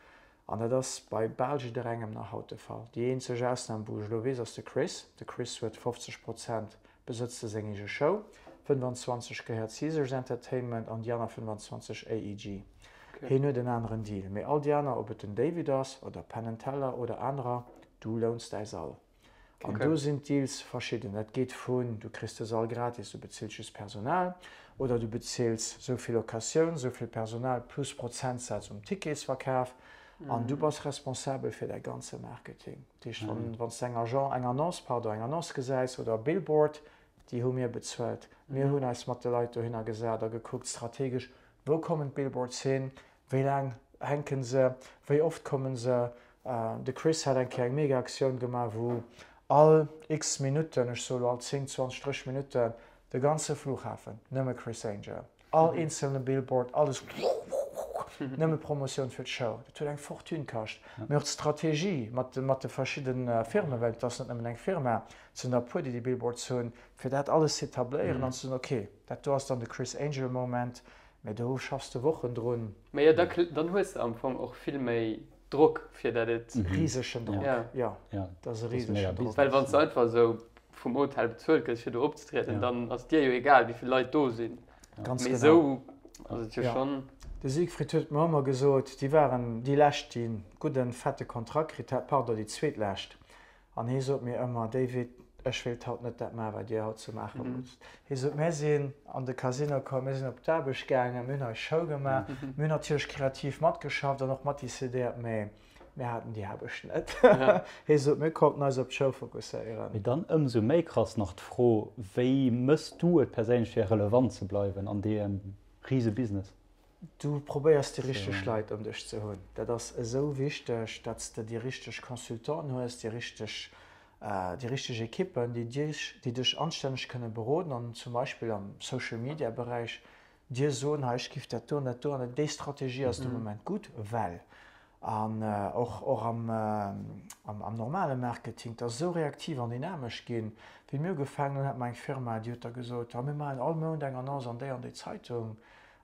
An dat ass bei bal jidderengem nach haut de Fall. Déi eenzeg Ausnam, wou ech elo weess, ass de Chris. De Chris huet 50 Prozent besëtzt e seng eege Show, 25 gehéiert Caesars Entertainment an déi aner 25 AEG. Hien huet en aneren Deal. Mee all déi aner, ob et den David ass oder Penn and Teller oder anerer, du louns däi Sall. An do sinn d'Deals verschidden. Dat geet vun, du kriss de Sall gratis, du bezills just Personal, oder du bezills sou vill Locatioun, sou vill Personal plus Prozentsaz um Ticketsverkaf. An du bass responsabel fir däi ganze Marketing. Dat heescht, wann, wann s de eng Agent, eng Annonce, pardon, eng Annonce gesäis oder e Billboard, déi hu mir bezuelt. Mir hunn eis mat de Leit dohinner gesat a gekuckt, strategesch, wou kommen d'Billboards hin, wéi laang hänke se, wéi oft komme se. De Chris hat eng Kéier eng mega Aktioun gemaach, wou all x Minutten, ech soe lo all 10, 20, 30 Minutten, de ganze Flughafen, nëmme Criss Angel. All eenzelne Billboard, alles nëmme Promotioun fir d'Show. Dat huet eng Fortune kascht. Mee och d'Strategie mat de verschidde Firmen, well et ass net nëmmen eng Firma, et sinn der e puer, déi déi Billboards hunn, fir dat alles z'etabléieren an ze soen, ok, dat do ass dann de Criss Angel Moment, mee do schaffs de Wochen drun. Mee jo, dann hues de am Fong och vill méi. Drock fir dat et. Risegen Drock, jo. Dat ass e risegen Drock. Well wann s de einfach esou vum Hotel bezuelt gëss fir do opzetrieden, dann ass dir jo egal wéi vill Leit do sinn. Ganz genau. Mee esou ass et jo schonn. De Siegfried huet mer ëmmer gesot, déi waren déi lescht déi e gudden, fette Kontrakt kritt hat, pardon, déi zweetlescht. An hie sot mir ëmmer, David, ech wéilt haut net dat maachen, wat Dir haut ze maache musst. Hie sot, Mir sinn an de Casino komm, mir sinn op d'Aarbecht gaangen, mir hunn eis Show gemaach, mir hunn natierlech kreativ matgeschafft an och matdecidéiert, mä mir haten déi Aarbecht net. Hie sot, Mir konnten eis op d'Show fokusséieren. Mee dann ëmsou méi krass nach d'Fro, Wéi mëss du et perséinlech fir relevant ze bleiwen an deem rise Business? Du probéiers déi richteg Leit ëm dech ze hunn. Dat ass esou wichteg, datt s de déi richteg Consultanten hues, déi richteg, déi richteg Ekippen, déi dech, déi dech anstänneg kënne beroden an zum Beispill am Social Media Beräich dir soen, hei ech giff dat do an dat do an déi Strategie ass de Moment gutt, well. An och, och am, am normale Marketing, et ass esou reaktiv an dynamesch ginn. Wéi mir ugefaangen hunn, hat mer eng Firma, déi huet da gesot, oh mir maachen all Mount eng Annonce an déi an déi Zeitung.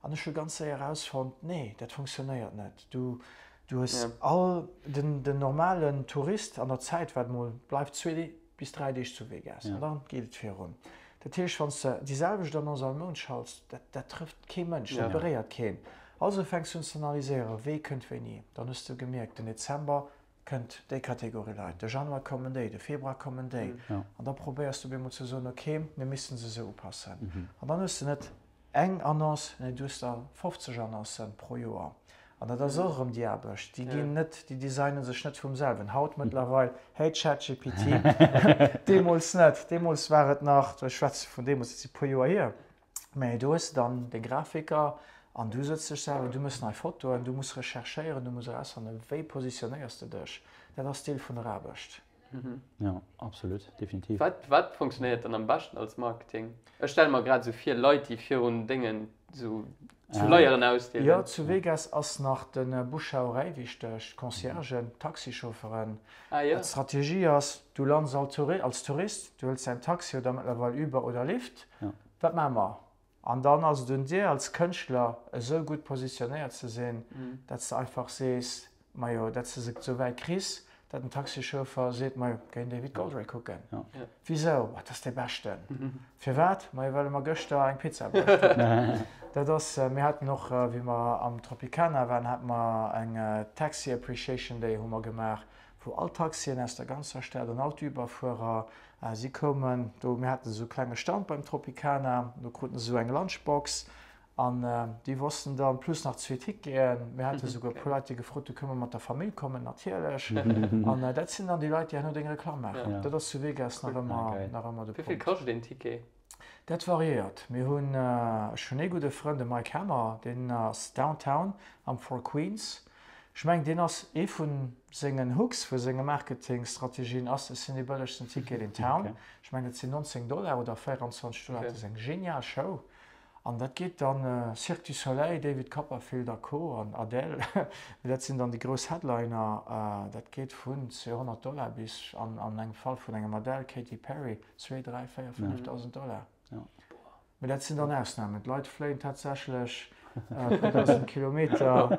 An ech hu ganz séier erausfonnt, nee, dat funktionéiert net. Du, du hues all, den, den normalen Tourist an der Zäit, wat mol bleift zwee bis dräi Deeg zu Vegas an dann geet et virun. Dat heescht, wann s de déi selwecht Annonce all Mount schalts, dat, dat trëfft kee Mënsch, dat beréiert keen. Also fänks du un ze analyséieren, wee kënnt wéini. Dann hues de gemierkt, den Dezember kënnt déi Kategorie Leit, de Januar kommen déi, de Februar kommen déi. An da probéiers du op eemol ze soen, okay, mir missten se esou upassen. An dann hues de net eng Annonce, nee, du hues der 50 Annoncen pro Joer. An dat ass och erëm déi Aarbecht. Déi ginn net, déi designen sech net vum selwen. Haut mëttlerweil, hey ChatGPT, deemools net. Deemools war et nach, ech schwätze vun deemools, dat si puer Joer hier, mä do hues de dann de Grafiker an du sëtz dech selwer, du méchs nei Fotoen, du muss recherchéieren, du muss erausfannen, wéi positionéiers de dech. Dat ass Deel vun der Aarbecht. Jo, absolut, definitiv. Wat, wat funktionéiert dann am beschten als Marketing? Ech stelle mer grad esou vir, Leit, déi virun Déngen esou Flyeren ausdeelen. Jo, zu Vegas ass nach de Bouche-à-oreille wichteg, d'Conciergen, d'Taxichaufferen. D'Strategie ass, du lands als Tourist, du hëls däin Taxi oder mëttlerweil Uber oder Lyft. Wat maache mer? An dann ass et un dir als Kënschtler esou gutt positionéiert ze sinn, datt s de einfach sees, majo, datt s de se esou wäit kriss, datt den Taxichauffer seet, majo, géi den David Goldray kucken. Wisou? Ma dat ass dee Beschten. Firwat? Majo, well e mer gëschter eng Pizza bruecht huet. Dat ass, mir haten och, wéi mer am Tropicana waren, hate mer eng Taxi Appreciation Day hu mer gemaach, wou all d'Taxien aus der ganzer Stad an all d'Uber-Fuerer, si koumen do, mir haten esou e klenge Stand beim Tropicana, do kruten se esou eng Lunchbox an déi wossten dann, plus nach zwee Ticketen, mir hate souguer e puer Leit, déi gefrot hunn, kënne mer mat der Famill kommen, natierlech. An dat sinn dann déi Leit, déi herno deng Reklamm maachen. Dat ass zu Vegas nach ëmmer, nach ëmmer de Punkt. Wéi vill kascht een Ticket? Dat variéiert. Mir hunn, ech hunn ee gudde Frënd, de Mike Hammer, deen ass downtown am Four Queens. Ech mengen, deen ass ee vu sengen Hooks, vu senge Marketingstrategien ass, ech sinn dee bëllegsten Ticket in town. Ech mengen, et sinn 19 Dollar oder 24 Dollar. Dat ass eng genial Show. An dat geet dann Cirque du Soleil, David Copperfield a Co. An Adele, mee dat sinn dann déi grouss Headliner. Dat geet vun 200 Dollar bis, an engem Fall vun engem Adele, Katy Perry, 2, 3, 4, 5.000 Dollar. Mee dat sinn dann Ausnamen. D'Leit fléien tatsächlech e puer dausend Kilometer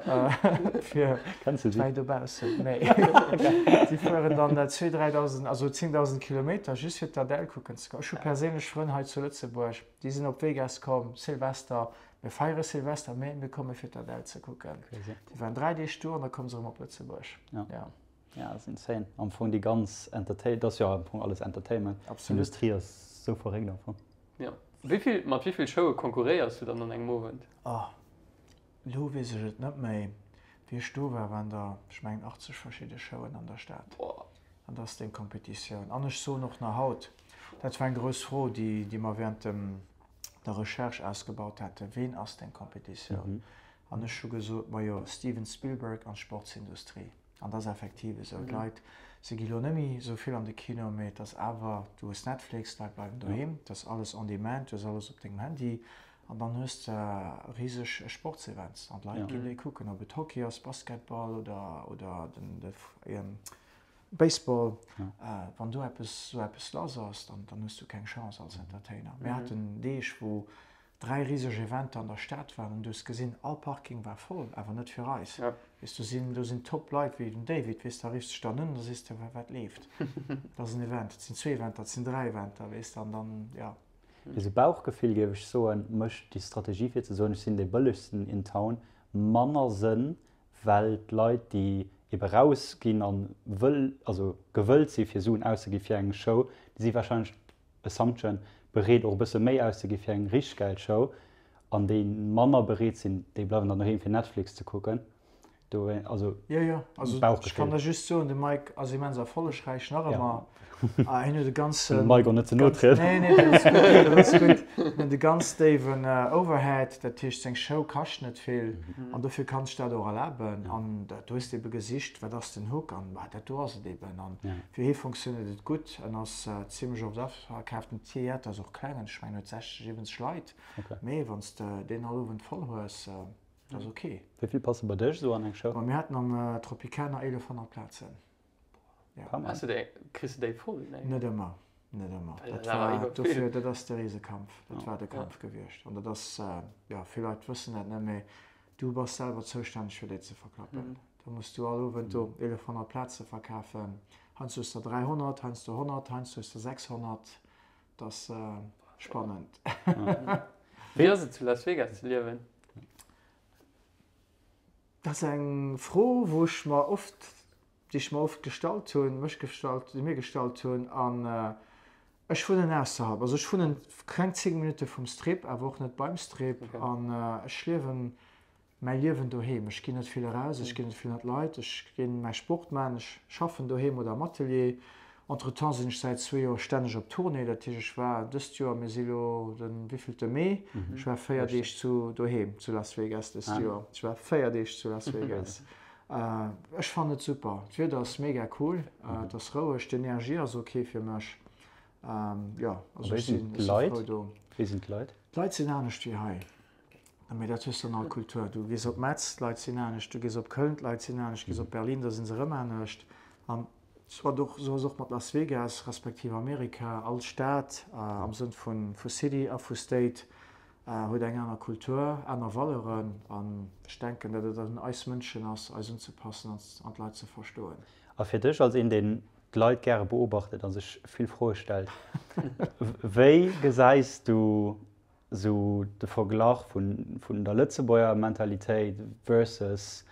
fir wäit dobaussen. Nee, déi fueren dann 2, 3.000, also 10.000 Kilometer just fir d'Adele kucken ze goen. Ech hu perséinlech Frënn hei zu Lëtzebuerg, déi sinn op Vegas komm, Silvester, mir feiere Silvester, mee mir komme fir d'Adele ze kucken. Déi waren 3 Deeg do an da komme se erëm op Lëtzebuerg. Ja, ass insane. Am Fong déi ganz Entertain, dat ass jo am Fong alles Entertainment. Absolut. D'Industrie ass sou verréckt am Fong. Ja. Wéi vill, mat wéi vill Showe konkurréiers du dann an engem Owend? Oh, elo weess ech et net méi. Wéi ech do war, waren der, ech mengen 80 verschidde Showen an der Stad. Boah. An dat ass deng Kompetitioun. An ech soen och nach haut, dat war eng grouss Fro, déi, déi mer während dem, der Recherche ausgebaut haten, Ween ass deng Kompetitioun? An ech hu gesot, Majo, Steven Spielberg an d'Sportsindustrie. An dat ass effektiv esou. D'Leit, se gi lo net méi esou vill an de Kino, mee et ass awer, du hues Netflix, d'Leit bleiwen doheem, et ass alles on demand, du hues alles op dengem Handy an dann hues de riseg Sportsevents an d'Leit ginn déi kucken, ob et Hockey ass, Basketball oder, oder den, de Baseball. Wann do eppes, esou eppes lass ass, dann, dann hues du keng Chance als Entertainer. Mir haten Deeg, wou. 3 riseg Eventer an der Stad waren an du hues gesinn, all Parking war voll, awer net fir eis. Weess, do sinn, do sinn top Leit wéi den David, weess, da riffs dech dann un, da sees de, wat leeft? Dat ass en Event, dat sinn zwee Eventer, dat sinn 3 Eventer, weess de, an dann, jo. Mee sou Bauchgefill, géif ech soen, mécht déi Strategie fir ze soen, ech sinn dee bëllegsten in town, manner Sënn, well d'Leit, déi ebe rausginn a wëll, also gewëllt si fir Suen auszegi fir eng Show, déi si warscheinlech, Assumption, bereet och e bësse méi auszegi fir eng richteg gäil Show, an déi manner bereet sinn, déi bleiwen dann doheem fir Netflix ze kucken. Do, also Jo, jo, also ech kann der just soen, de Mike ass immens erfollegräich, nach ëmmer. A hien huet e ganz. Dem Mike och net ze no trieden. Nee, nee, dat ass gutt, dat ass gutt. Hien huet e ganz déiwen Overhead, dat heescht seng Show kascht net vill an dofir kann sech dat och erlaben. An do hues de ebe gesicht, wat ass den Hook an dat do ass et eben. An fir hie funktionéiert et gutt, en ass zimmlech oft afverkaaft. Den Theater ass och kleng, ech mengen huet 60, 70 Leit, mee wann s de deen all Owend voll hues, dat ass ok. Wéi vill passe bei dech esou an eng Show? Ma mir haten am Tropicana 1100 Plazen. Ja. Has du déi, kriss du déi voll? Nee. Net ëmmer, net ëmmer. Dat war, dofir, dat ass de Risekampf, dat war de Kampf gewiescht. An dat ass, jo, vill Leit wëssen dat net, mee du bass selwer zoustänneg fir déi ze verklappen. Da muss du all Owend do 1100 Plaze verkafen. Heiansdo hues der 300, heiansdo 100, heiansdo hues der 600. Dat ass spannend. Wéi ass et zu Las Vegas ze liewen? Dat ass eng Fro, wou ech mer oft, déi ech mer oft gestallt hunn, mech gestallt, déi mir gestallt hunn. An ech wunnen ausserhalb, also ech wunnen kleng 10 Minutte vum Strip, awer och net beim Strip. An ech liewen mäi Liewen doheem. Ech ginn net vill eraus, ech ginn net vill ënner d'Leit, ech ginn mäi Sport maachen, ech schaffen doheem oder am Atelier. Entretemps sinn ech säit zwee Joer stänneg op Tournée, dat heescht ech war dëst Joer, mir si lo de wéivillte Mee, ech war 4 Deeg zu doheem zu Las Vegas dëst Joer. Ech war 4 Deeg zu Las Vegas. Ech fannen et super, d'Wieder ass mega cool, et ass roueg, d'Energie ass ok fir mech. Jo, also ech sinn frou do. Wéi sinn d'Leit? D'Leit sinn anescht wéi hei. Mee dat hues de an all Kultur. Du gees op Metz, d'Leit sinn anescht, du gees op Köln, d'Leit sinn anescht, du gees op Berlin, da si se erëm anescht. An soit och, esou ass och mat Las Vegas, respektiv Amerika, all Stad am Sënn vu City a vu State huet eng aner Kultur, aner Valeuren. An ech denken, datt et un eis Mënschen ass, eis unzepassen an d'Leit ze verstoen. A fir dech als een, deen d'Leit gäre beobachtet a sech vill Froe stellt, wéi gesäis du Sou de Verglach vun der Lëtzebuerger Mentalitéit versus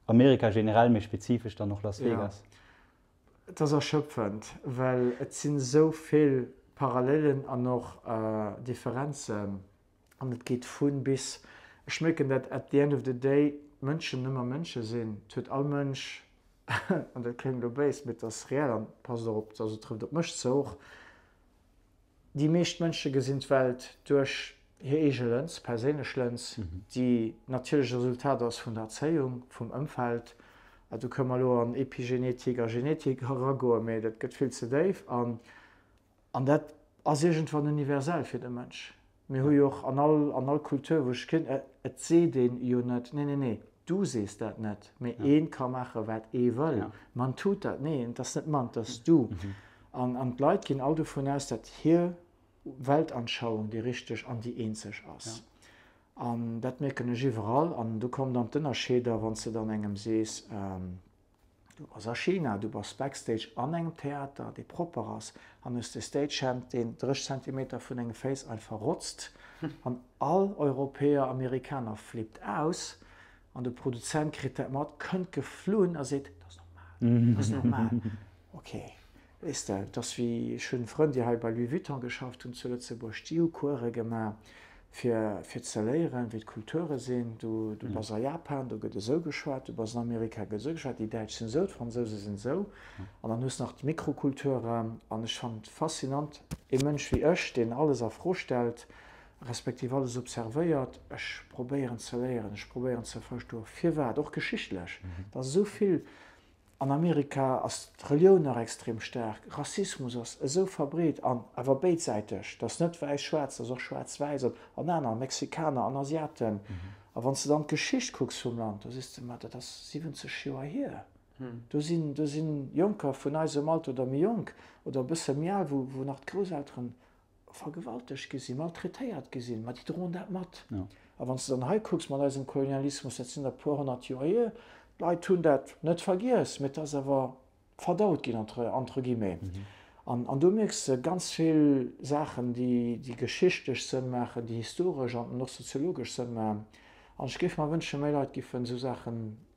Amerika generell, méi spezifesch dann och Las Vegas. Jo, et ass erschöpfend, well et sinn esou vill Parallelen an och Differenzen an et geet vu bis. Ech mierken dat at the end of the day d'Mënschen ëmmer Mënsche sinn. Et huet all Mënsch, an dat kléngt elo béis, mee et ass reell an passt och op, also trëfft op mech zou och, Déi meescht Mënsche gesinn d'Welt duerch hir eege Lëns, perséinlech Lëns, déi natierlech e Resultat ass vun der Erzéiung, vum Ëmfeld. Do kënne mer elo an Epigenetik a Genetik eragoen, mee dat gëtt vill ze déif. An dat ass iergendwann universell fir de Mënsch. Mir hu jo och an all, an all Kultur, wou ech kinn, et seet een jo net, nee, nee, nee, du sees dat net, mee ee ka maache wat ee wëll. Man tut dat. Nee, et ass net man, et ass du. An an d'Leit ginn all dovun aus, datt hir Weltanschauung déi richteg an déi eenzeg ass. An dat mierken ech iwwerall. An do kommen dann d'Ënnerscheeder, wann s de dann engem sees, du bass a China, du bass backstage an engem Theater, dee propper ass, an hues de Stagehand, deen 30 Zentimeter vun denge Féiss einfach rotzt, an all Europäer, Amerikaner flippt aus, an de Produzent kritt dat mat, kënnt geflunn a seet, dat ass normal, dat ass normal. Ok, weess de, et ass wéi, ech hunn Frënn, déi hei bei Louis Vuitton geschafft hunn zu Lëtzebuerg, déi hu Course gemaach, fir, fir ze léieren, wéi d'Kulture sinn. Du, du bass a Japan, do gëtt esou geschwat, du bass an Amerika, gëtt esou geschwat, déi Däitsch sinn esou, d'Fransouse sinn esou. An dann hues nach d'Mikrokulturen. An ech fannen et faszinant, ee Mënsch wéi ech, deen alles a Fro stellt, respektiv alles observéiert, ech probéieren ze léieren, ech probéieren ze verstoen, firwat, och geschichtlech, et ass esou vill An Amerika ass d'Relioun nach extrem staark, Rassismus ass esou verbreet an awer béidsäiteg, et ass net wäiss-schwaarz, et ass och schwaarz-wäiss an an aner, Mexikaner an Asiaten. A wann s de dann d'Geschicht kucks vum Land, da sees de, ma dat ass 70 Joer hier, do sinn, do sinn Jonker vun eisem Alter oder méi jonk oder e bësse méi al, wou, wou nach d'Grousselteren. vergewaltegt gi sinn, maltraitéiert gi sinn, ma déi droen dat mat. A wann s de dann hei kucks mat eisem Kolonialismus, dat sinn der e puer honnert Joer hier, d'Leit hunn dat net vergiess, mee et ass awer verdaut ginn, entre, entre guillemets. An, an do mierks de ganz vill Saachen, déi, déi geschichtlech Sënn maachen, déi historesch an och soziologesch Sënn maachen. An ech géif mer wënschen, méi Leit giffen esou Saache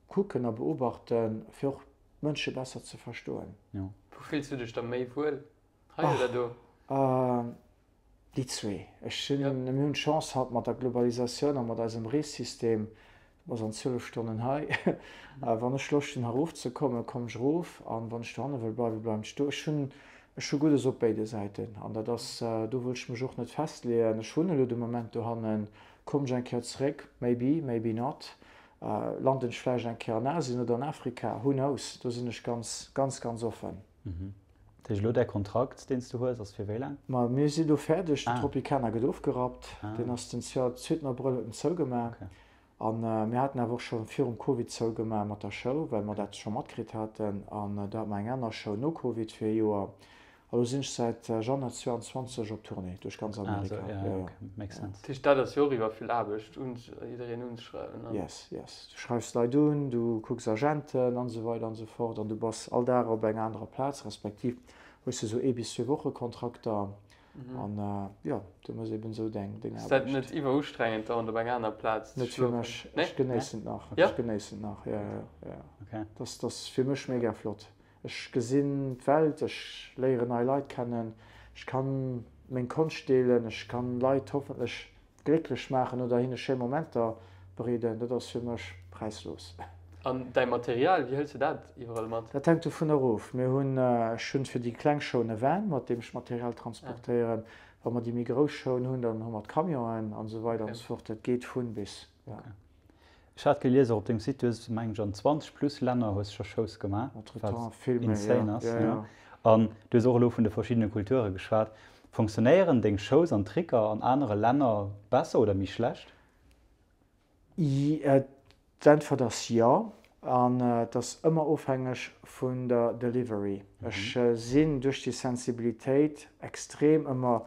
kucken a beobachten, fir och d'Mënsche besser ze verstoen. Wou fills du dech da méi wuel, hei oder do? Déi zwee. Ech sinn, mir hunn d'Chance haut mat der Globalisatioun a mat eisem Reessystem, du bass an 12 Stonnen hei, wann ech Loscht hunn erof ze kommen, kommen ech erof an wann ech dohanne wëll bleiwen, bleiwen ech do. Ech hunn, ech hu Guddes op béide Säiten an dat ass, do wëll ech mech och net festleeën. Ech wunnen elo de Moment dohannen, kommen ech eng Kéier zeréck? Maybe, maybe not. Landen ech vläicht eng Kéier an Asien oder an Afrika? Who knows? Do sinn ech ganz, ganz, ganz offen. Dat heescht elo däi Kontrakt, deen s du hues, ass fir wéi laang? Ma mir si lo fäerdeg, den Tropicana gëtt ofgerappt, deen ass den zweeten Abrëll huet en zougemaach. A mir haten awer och scho virum Covid zougemaach mat der Show, well mer dat scho matkritt haten. An do hate mer eng aner Show no Covid fir e Joer. A lo sinn ech säit Januar 22 op Tournée duerch ganz Amerika. Ah, esou, jo, ok, makes sense. Dat heescht, dat ass jo och iwwer vill Aarbecht, jiddereen unzeschreiwen an. Yes, yes. Du schreifs Leit un, du kucks Agenten an esou weider an esou fort an du bass all Dag op enger anerer Plaz, respektiv hues du esou ee bis zwee Woche Kontrakter an jo, du mëss eben esou deng Aarbecht. Ass dat net iwwerustrengend dauernd op enger aner Plaz ze schloofen? Net fir mech, ech genéissen et nach, ech genéissen et nach, jo, jo, jo. Dat ass fir mech mega flott. Ech gesinn d'Welt, ech léieren nei Leit kennen, ech kann meng Konscht deelen, ech kann Leit hoffentlech glécklech maachen oder hinne schéi Momenter bereeden. Dat ass fir mech präislos. An däi Material, wéi hëls de dat iwwerall mat? Dat hänkt dovun erof. Mir hunn, ech hunn fir déi kleng Showen e Van, mat deem ech Material transportéieren. Wa mer déi méi grouss Showen hunn, dann hu mer d'Camionen an esou weider an esou fort. Dat geet vun bis, jo. Ech hat gelies och op dengem Site, du hues mengen ech an 20 plus Länner hues scho Shows gemaach, wat insane ass. An du hues och elo vun de verschiddene Kulture geschwat. Fonctionnéieren deng Shows an Tricker an anere Länner besser oder méi schlecht? D'Äntwert ass jo. An et ass ëmmer ofhängeg vun der Delivery. Ech sinn duerch déi Sensibilitéit extrem ëmmer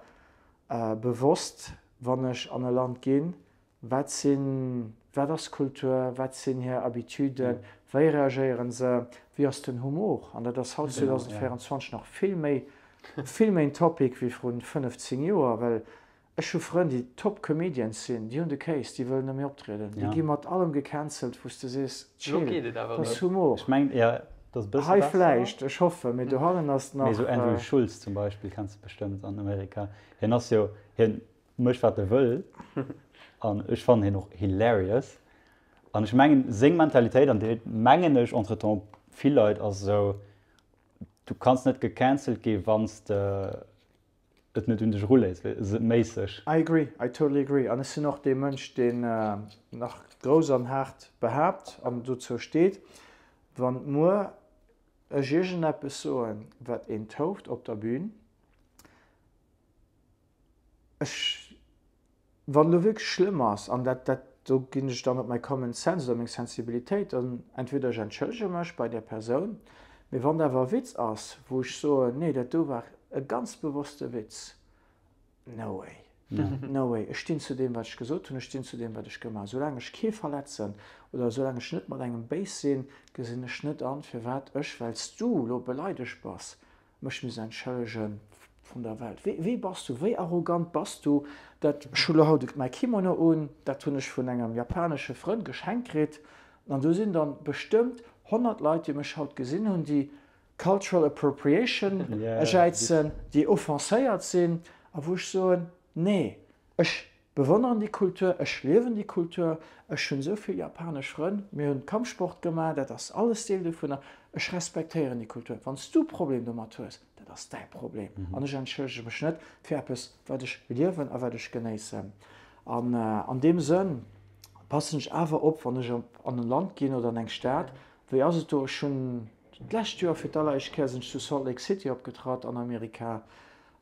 bewosst, wann ech an e Land ginn, Wat sinn, wat ass Kultur, wat sinn hir Habituden, wéi reagéieren se, wéi ass den Humor? An dat ass haut 2024 nach vill méi, vill méi en Topic wéi vrun 15 Joer, well ech hu Frënn, déi top Comedians sinn, déi hunn de Kéis, déi wëllen net méi optrieden, déi gi mat allem gecancelt, wou s de sees, chill, dat ass Humor. Hei vläicht, ech hoffen, mee dohannen ass nach. Mee esou Andrew Schulz zum Beispill kenns de bestëmmt an Amerika, hien ass jo, hien Mécht wat e wëll an ech fannen hien och hilarious an ech mengen seng Mentalitéit an déi mengen ech entretemps vill Leit ass esou, du kanns net gecancelt gi wann s de et net un dech eruléiss méisseg. I agree, I totally agree an ech sinn och dee Mënsch deen nach grouss an haart behaapt an dozou steet, wann muer ech iergendeppes soen wat een touft op der Bühn, Ech, wann elo wierklech schlëmm ass, an dat, dat, do ginn ech dann op mäi Common Sense oder meng Sensibilitéit, dann entweder ech entschëllege mech bei där Persoun, mee wann et awer e Witz ass, wou ech soen, nee, dat do war e ganz bewosste Witz, no way, no way, ech stinn zu deem, wat ech gesot hunn, ech stinn zu deem, wat ech gemaach hunn. Soulaang ech kee verletzen oder soulaang ech net mat engem béis sinn, gesinn ech net an, firwat ech, well s du elo beleidegt bass, Mech muss entschëllegen vrun der Welt. Wéi, wéi bass du, wéi arrogant bass du, dat, ech hu lo haut mäi Kimono un, dat hunn ech vun engem japanesche Frënd geschenkt kritt, an do sinn dann bestëmmt 100 Leit, déi mech haut gesinn hunn, déi Cultural Appropriation jäizen, déi offenséiert sinn, a wou ech soen, nee, ech Bewonneren déi Kultur, ech liewen déi Kultur, ech hunn esou vill japanesch Frënn, mir hunn Kampfsport gemaach, dat ass alles Deel dovunner, ech respektéieren déi Kultur. Wann s du e Problem domat hues, dat ass däi Problem an ech entschëllege mech net fir eppes, wat ech liewen a wat ech genéissen. An an deem Sënn passen ech awer op, wann ech op an en Land ginn oder an eng Stad, wéi ass et do? Ech hunn d'lescht Joer fir d'alleréischt Kéier sinn ech zu Salt Lake City opgetratt an Amerika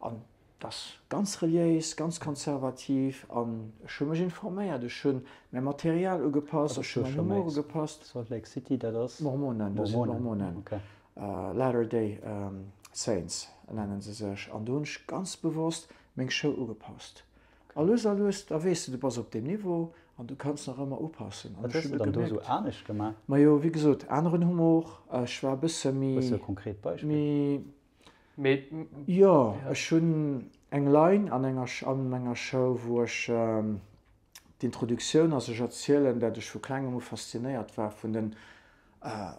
an Et ass ganz reliéis, ganz konservativ an ech hu mech informéiert, ech hunn mäi Material ugepasst, ech hunn mäin Humor ugepasst. Salt Lake City, dat ass? Mormonen, do sinn d'Mormonen, Latter Day Saints nennen se sech. An do hunn ech ganz bewosst. Meng Show ugepasst. A lues a lues, da weess de, du bass op deem Niveau an du kanns nach ëmmer upassen. An Wat ech hues de hunn et dann do esou gemierkt. anescht gemaach? Majo, wéi gesot, aneren Humor, ech war e bësse méi, Hues de e konkret Beispill? méi, Mee, jo, ech hunn eng Line an enger, an menger Show, wou ech, d'Introduktioun ass, ech erzielen, dat ech vu klengem u faszinéiert war vun den,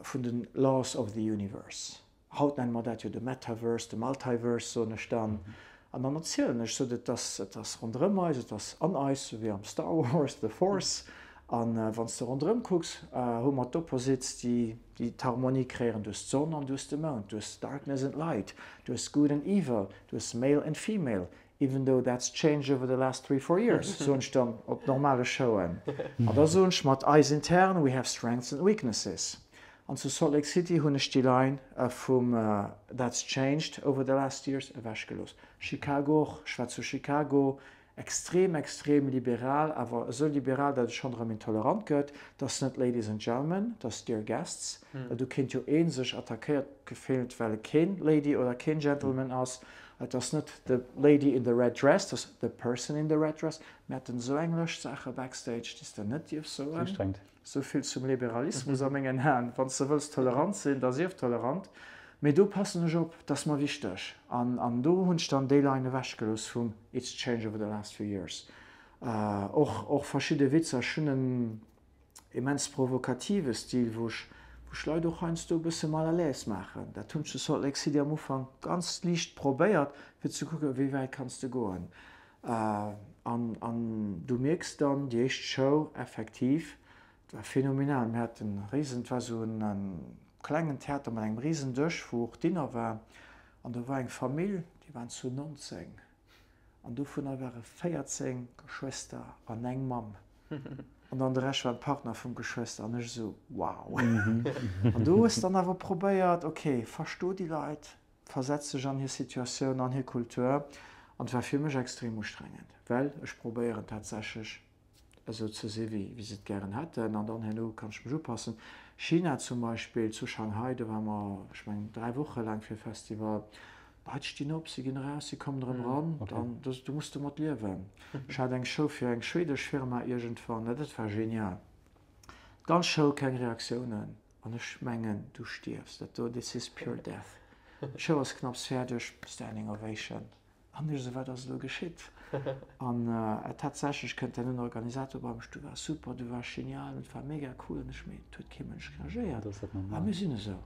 vun den Laws of the Universe. Haut nenne mer dat jo de Metaverse, de Multiverse, soen ech dann. An dann erzielen ech sou, et ass, et ass ronderëm eis, et ass an eis, sou wéi am Star Wars, The Force. An wann s de ronderëm kucks, hu mer d'Opposites, déi, déi d'Harmonie kreéieren. Du hues d'Sonn an du hues de Mound, du hues Darkness and Light, du hues Good and Evil, du hues Male and Female, even though that's changed over the last three, four years, soen ech dann op normale Showen. An da soen ech mat eis intern, we have strengths and weaknesses. An zu Salt Lake City hunn ech déi Line vum that's changed over the last years ewechgelooss. Chicago och, ech war zu Chicago, extrem, extrem liberal, awer esou liberal, datt et schonn erëm intolerant gëtt. 't ass net Ladies and Gentlemen, 't ass Dear Guests, well do kéint jo ee sech attackéiert gefillt, well e keen Lady oder keen Gentleman ass. Et ass net the lady in the red dress, 't ass the person in the red dress. Mir haten esou eng Lëscht Saache backstage, déi s de net dierfs soen. Sou vill zum Liberalismus a mengen Aen. Wann s de wëlls tolerant sinn, da sief tolerant. Mee do passen ech op, 't ass mer wichteg. An, an do hunn ech dann déi Line ewechgelooss vum It's changed over the last few years. Och, och verschidde Witzer. Ech hunn en immens provokative Stil, wou ech, wou ech Leit och heiansdo e bësse mal à l'aise maachen. Dat hunn ech zu Salt Lake City am Ufank ganz liicht probéiert, fir ze kucken, wéi wäit kanns de goen. An, an du mierks dann, déi éischt Show, effektiv, et war phänomenal. Mir haten e risen, et war esou en klengen Theater mat engem risen Dësch, wou och Dinner war. An do war eng Famill, déi waren zu 19. An dovunner ware 14 Geschwëster an eng Mamm. An dann de Rescht waren d'Partner vum Geschwëster. An ech esou, wow! An do hues de dann awer probéiert, ok, versto déi Leit, Versetz dech an hir Situatioun, an hir Kultur. An et war fir mech extrem ustrengend, well ech probéieren tatsächlech esou ze si wéi se et gären hätten. An dann herno kann ech mech upassen. China zum Beispill, zu Shanghai, do ware mer, ech mengen, 3 Woche laang fir e Festival. D'Leit stinn op, si ginn eraus, si kommen erëm eran. Dann, du muss domat liewen. Ech hat eng Show fir eng schwedesch Firma iergendwann, dat war genial. D'ganz Show keng Reaktiounen. An ech mengen, du stierfs. Dat do, this is pure death. D'Show ass knapps fäerdeg, standing ovation. An ech esou, wat ass elo geschitt? An tatsächlech kënnt dann en Organisator bei mech, du waars super, du waars genial, et war mega cool. An ech, mee et huet kee Mënsch reagéiert. A mir sinn esou.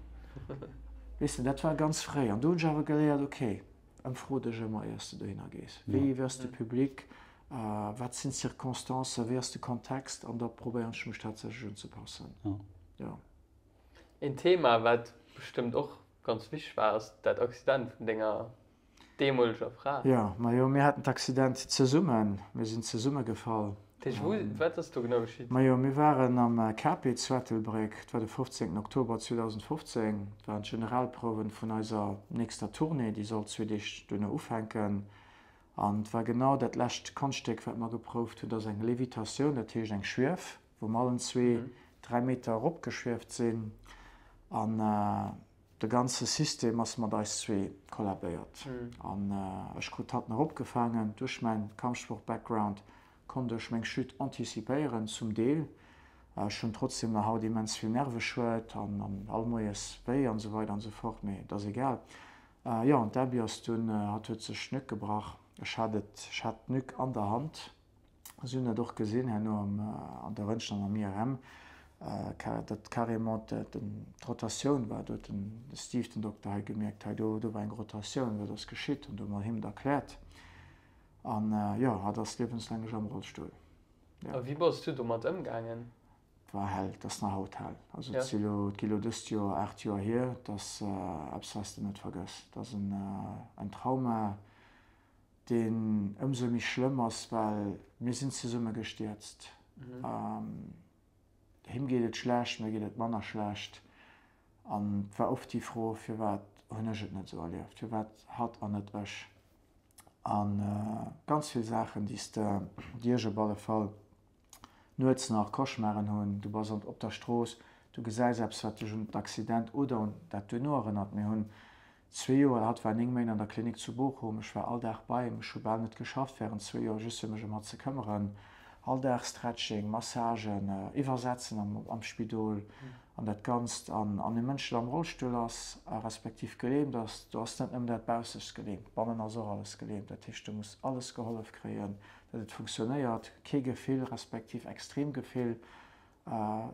Weess de, dat war ganz fréi. An do hunn ech awer geléiert, okay, ëmfro dech ëmmer, éier s de dohinner gees. Wéi ass de Public? Wat sinn d'Circonstancen? Wéi ass de Kontext? An da probéieren ech mech tatsächlech unzepassen. Jo. Een Thema, wat bestëmmt och ganz wichteg war, ass dat Accident vun denger deemoleger Fra. Jo, majo, mir haten d'Accident zesummen. Mir sinn zesumme gefall. Dat heescht, wou, wat ass do genau geschitt? Majo, mir waren am KP zu Ettelbréck. Et war de 15 Oktober 2015. Et waren d'Generalprouwen vun eiser nächster Tournée, déi sollt zwee Deeg duerno ufänken. An et war genau dat lescht Konschtstéck, wat mer geprouft hunn. Dat ass eng Levitatioun, dat heescht eng Schwief, wou mer allen zwee 3 Meter eropgeschwieft sinn. An de ganze System ass mat eis zwee kollabéiert. An ech krut hatt nach opgefaangen. Duerch mäin Kampfsport-Background konnt ech meng Chute antizipéieren, zum Deel. Ech hunn trotzdem nach haut immens vill Nerveschued an all Moies wéi an esou weider an esou fort, mee et ass egal. Jo, an d'Abby ass dunn, hatt huet sech d'Nück gebrach. Ech hat et, ech hat d'Nück an der Hand. Si hunn dat och gesinn herno am, an der Röntgen an am IRM, datt carrément d'Rotatioun war. Do huet den Steve, den Dokter hei, gemierkt, hei do, do war eng Rotatioun, wat ass geschitt? An do hu mer him et erkläert. An jo, hatt ass liewenslänglech am Rollstull. A wéi bass du domat ëmgaangen? Et war hell, et ass nach haut hell. Also et si lo, et gi lo dëst Joer 8 Joer hier. Et ass eppes wat s de net vergëss. Et ass en Trauma, deen ëmsou méi schlëmm ass, well mir sinn zesumme gestierzt. Him geet et schlecht, mir geet et manner schlecht. An et war oft déi Fro, firwat hunn ech et net esou erlieft, firwat hatt an net ech? A ganz vill Saachen, déi s de, déi ech op alle Fall nuets nach Cauchemaren hunn, du bass op der Strooss, du gesäis eppes, wat dech un d'Accident oder un dat duerno erënnert. Mir hunn. Zwee Joer, hatt war 9 Méint an der Klinik zu Bochum, ech war all Dag bei him, ech hu bal net geschafft wärend zwee Joer, just fir mech ëm hatt ze këmmeren. All Dag Stretching, Massagen, Iwwersetzen am Spidol an dat Ganzt. An e Mënsch, deen am Rollstull ass, respektiv gelähmt ass, do ass net nëmmen dat Baussegst gelähmt, bannen ass och alles gelähmt. Dat heescht, do muss alles gehollef kréien, datt et funktionéiert. Kee Gefill, respektiv extrem Gefill.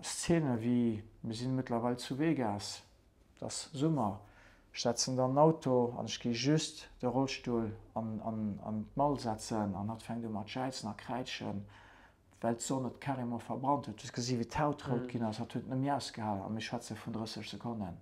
Szene wéi, mir sinn mëttlerweil zu Vegas, Et ass Summer, ech setzen dann den Auto an ech gi just de Rollstull an d'Mall setzen an hatt fänkt u mat jäizen a kräitschen, well d'Sonn et carrément verbrannt huet. Du hues gesi wéi d'Haut rout ginn ass, hatt huet et net méi ausgehalen a mir schwätze vun 30 Sekonnen.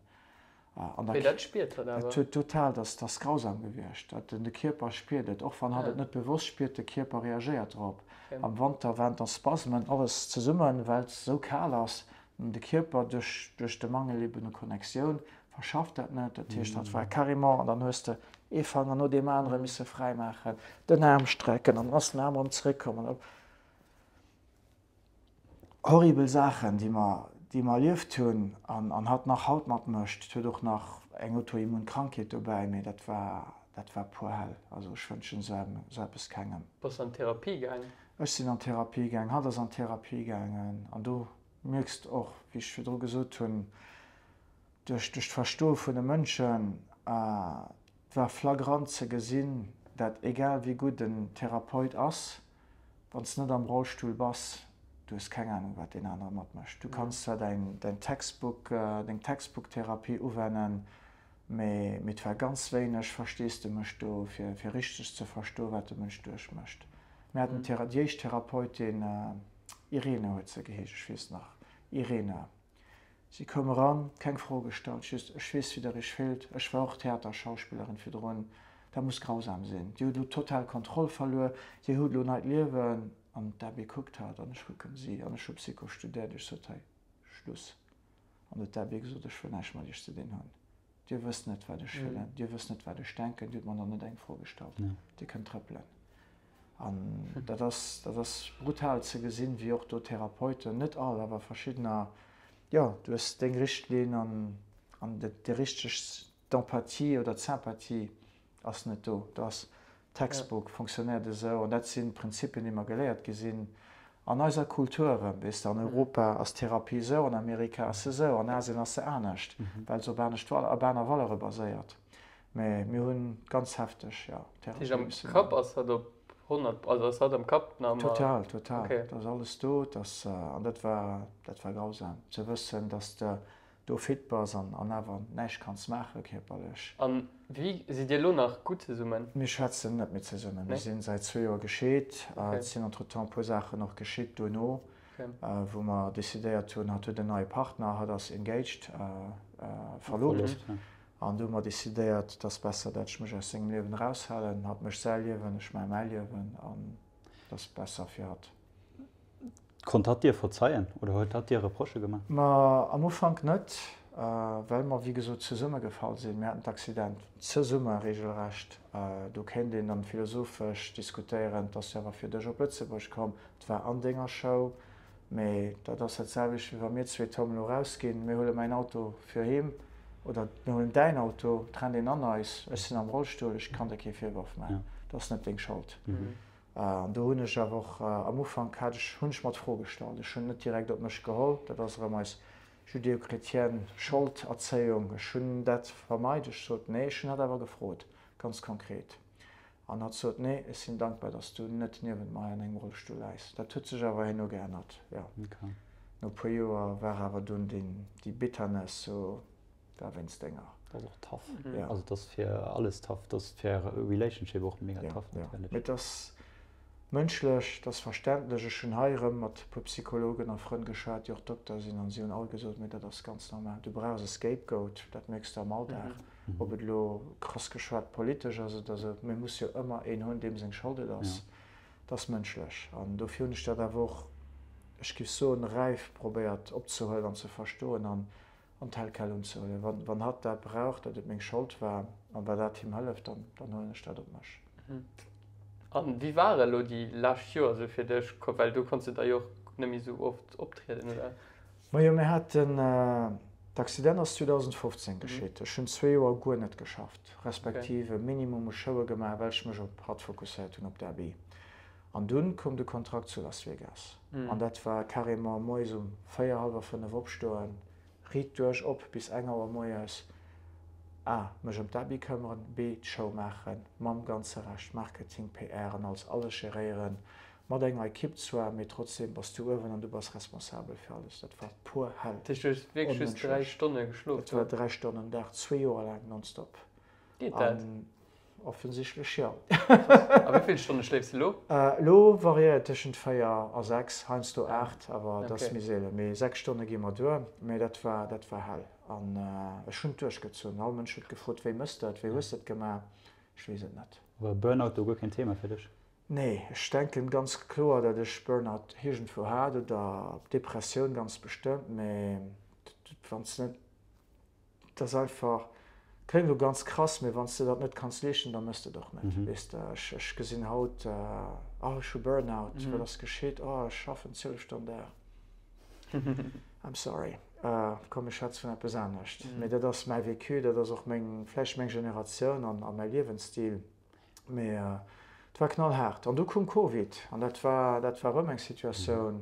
An da, dat spiert hatt awer. Dat huet total, dat ass grausam gewiescht. De Kierper spiert et, och wann hatt et net bewosst spiert, de Kierper reagéiert drop. Am Wanter waren et dann Spasmen, alles zesummen, well et esou kal ass. De Kierper duerch duerch de Mangel eben u Connectioun verschafft dat net. Dat heescht, dat war carrément, an dann hues de ee Fanger no deem anere misse fräi maachen, den Aarm strecken an dann ass den Aarm erëm zeréckkomm an horribel Saachen, déi mer déi mer erlieft hunn an an hatt nach haut matmécht. Et huet och nach eng autoimmun Krankheet dobäi, mee dat war dat war puer Hell. Also ech wënschen esou esou eppes kengem. Bass de an Therapie gaangen? Ech sinn an Therapie gaangen, hatt ass an Therapie gaangen an do mierks de och, wéi ech virdru gesot hunn, duerch d'Verstoe vun de Mënschen, et war flagrant ze gesinn, dat egal wéi gutt en Therapeut ass, wann s de net am Rollstull bass, du hues keng Anung wat deen anere matmécht. Du kanns zwar däin Textbook, deng Textbook-Therapie uwennen, mee et war ganz wéineg Versteesdemech do, fir richteg ze verstoen, wat de Mënsch duerchmécht. Mir haten déi éischt Therapeutin, Irene huet se geheescht, ech weess nach, Irene. Si koum eran, keng Fro gestallt, just, Ech weess, wéi Der Iech fillt, ech war och Theaterschauspillerin virdrun, dat muss grausam sinn. Dir hutt elo total Kontroll verluer, Dir hutt elo neit Liewen. An d'Debbie kuckt hatt an ech kucken si an ech hu Psycho studéiert, ech sot, Hei, Schluss. An huet d'Debbie gesot, Ech wëll näischt mat Iech ze dinn hunn. Dir wësst net, wat ech wëllen, Dir wësst net, wat ech denken, Dir hutt mer nach net eng Fro gestallt, Dir kënnt trëppelen. An dat ass, dat ass brutal ze gesinn, wéi och do Therapeuten, net all, awer verschiddener, jo, du hues deng Richtlinn an, an déi richteg, d'Empathie oder d'Sympathie ass net do. Do ass Textbook, fonctionnéiert esou. An dat si Prinzipien, déi mer geléiert gi sinn an eiser Kultur erëm. Weess de, an Europa ass d'Therapie esou, an Amerika ass se esou, an Asien ass se anescht, well se op anescht, op aner Valeure baséiert. Mä mir hunn ganz hefteg, jo, Dat heescht, am Kapp ass hatt op 100, also ass hatt am Kapp nach ëmmer. Total, total. Dat ass alles do. Dat ass, an dat war, dat war grausam ze wëssen, dass de do fit bass an an awer näischt kanns maache kierperlech. An wéi, sidd dir elo nach gutt zesummen? Mir schwätzen net méi zesummen. Mir sinn säit zwee Joer gescheet. Et sinn entretemps e puer Saachen och geschitt duerno, wou mer decidéiert hunn, hatt huet en neie Partner, hatt ass engaged, verlobt. An do hu mer decidéiert, et ass besser, dat ech mech aus sengem Liewen eraushalen. Hatt mécht säi Liewen, ech maache mäi Liewen an et ass besser fir hatt. Konnt hatt dir verzeien oder huet hatt dir Reprochë gemaach? Ma am Ufank net, well mer wéi gesot zesummegefall sinn. Mir haten d'Accident zesumme regelrecht. Do kéint een dann philosophesch diskutéieren, 't ass jo awer fir dech op Lëtzebuerg komm, 't war an denger Show. Mee dat ass dat selwecht wéi wa mir zwee, Tom, elo rausginn, mir huele mäin Auto fir heem oder mir huelen däin Auto, 't rennt een an eis, ech sinn am Rollstull, ech kann der kee Virworf maachen, 't ass net deng Schold. An do hunn ech awer och, am Ufank hat ech, hunn ech mer d'Fro gestallt, ech hunn et net direkt op mech geholl, dat ass erëm eis judéo-chrétienne Scholderzéiung, ech hunn dat vermeit, ech sot nee, ech hunn hatt awer gefrot, ganz konkret. An hatt sot nee, ech sinn dankbar, datt s du net niewent mer hei an engem Rollstull läis. Dat huet sech awer herno geännert, jo. No e puer Joer war awer dunn déi Bitterness sou, War wéinst denger. Dat ass och tough. Ja. Also dat ass fir alles tough. Dat ass fir e Relationship och mega tough natierlech. Mee et ass mënschlech, et ass verständlech. Ech hunn hei erëm mat e puer Psychologen a Frënn geschwat, déi och Dokter sinn, an si hunn all gesot, mee dat ass ganz normal. Du brauchs e Scapegoat, dat mierks de am Alldag. Ob et elo krass geschwat politesch ass oder esou, mee muss jo ëmmer een hunn, deem seng Schold et ass. Et ass mënschlech. An dofir hunn ech dat awer och, ech géif soen, räif probéiert opzehuelen an ze verstoen. An an d'Telquel unzehuelen. Wann, wann hatt dat brauch, datt et meng Schold war, an wa dat him hëlleft, dann, dann huelen ech dat op mech. An wéi war elo déi lescht Joer esou fir dech? Well do konns de da jo och net méi esou oft optrieden, oder? Majo, mir haten. D'Accident ass 2015 geschitt. Ech hunn zwee Joer guer net geschafft, respektiv e Minimum u Showe gemaach, well ech mech op hatt fokusséiert hunn, op d'Abby. An dunn koum de Kontrakt zu Las Vegas. An dat war carrément moies um 4, hallwer 5 opstoen, riit duerch op bis eng Auer moies, A, mech ëm d'Abby këmmeren, B, d'Show maachen, mam ganze Rescht, Marketing, PR an alles, alles geréieren, Mat enger Ekipp zwar, mee trotzdem bass du uewen an du bass responsabel fir alles. Dat war pur Hell. Dat heescht, du hues wierklech just 3 Stonne geschlof? Dat war 3 Stonnen am Dag, zwee Joer laang nonstop. Geet dat? An offensichtlech jo. A wéi vill Stonne schléifs de elo? Elo variéiert tëschent 4 a 6, heiansdo 8, awer dat ass méi seelen. Mee 6 Stonne gi mer duer. Mee dat war, dat war Hell. An ech hunn et duerchgezunn. All Mënsch huet gefrot, Wéi mëss de et? Wéi hues de et gemaach? Ech weess et net. War Burnout do guer keen Thema fir dech? Nee, ech denken ganz kloer dat ech Burnout iergendwou hat oder Depressioun ganz bestëmmt, mee wann s de net, et ass einfach, kléngt elo ganz krass, mee wann s de dat net kanns leeschten, da mëss de et och net, weess de. Ech ech gesinn haut, oh ech hu Burnout, wat ass geschitt, oh ech schaffen 12 Stonnen Dag, I'm sorry, komm mir schwätze vun eppes anescht. Mee dat ass mäi Vécu, dat ass och meng, vläicht meng Generatioun an a mäi Liewensstil. Mee et war knallhaart. An du koum Covid an dat war, dat war erëm eng Situatioun.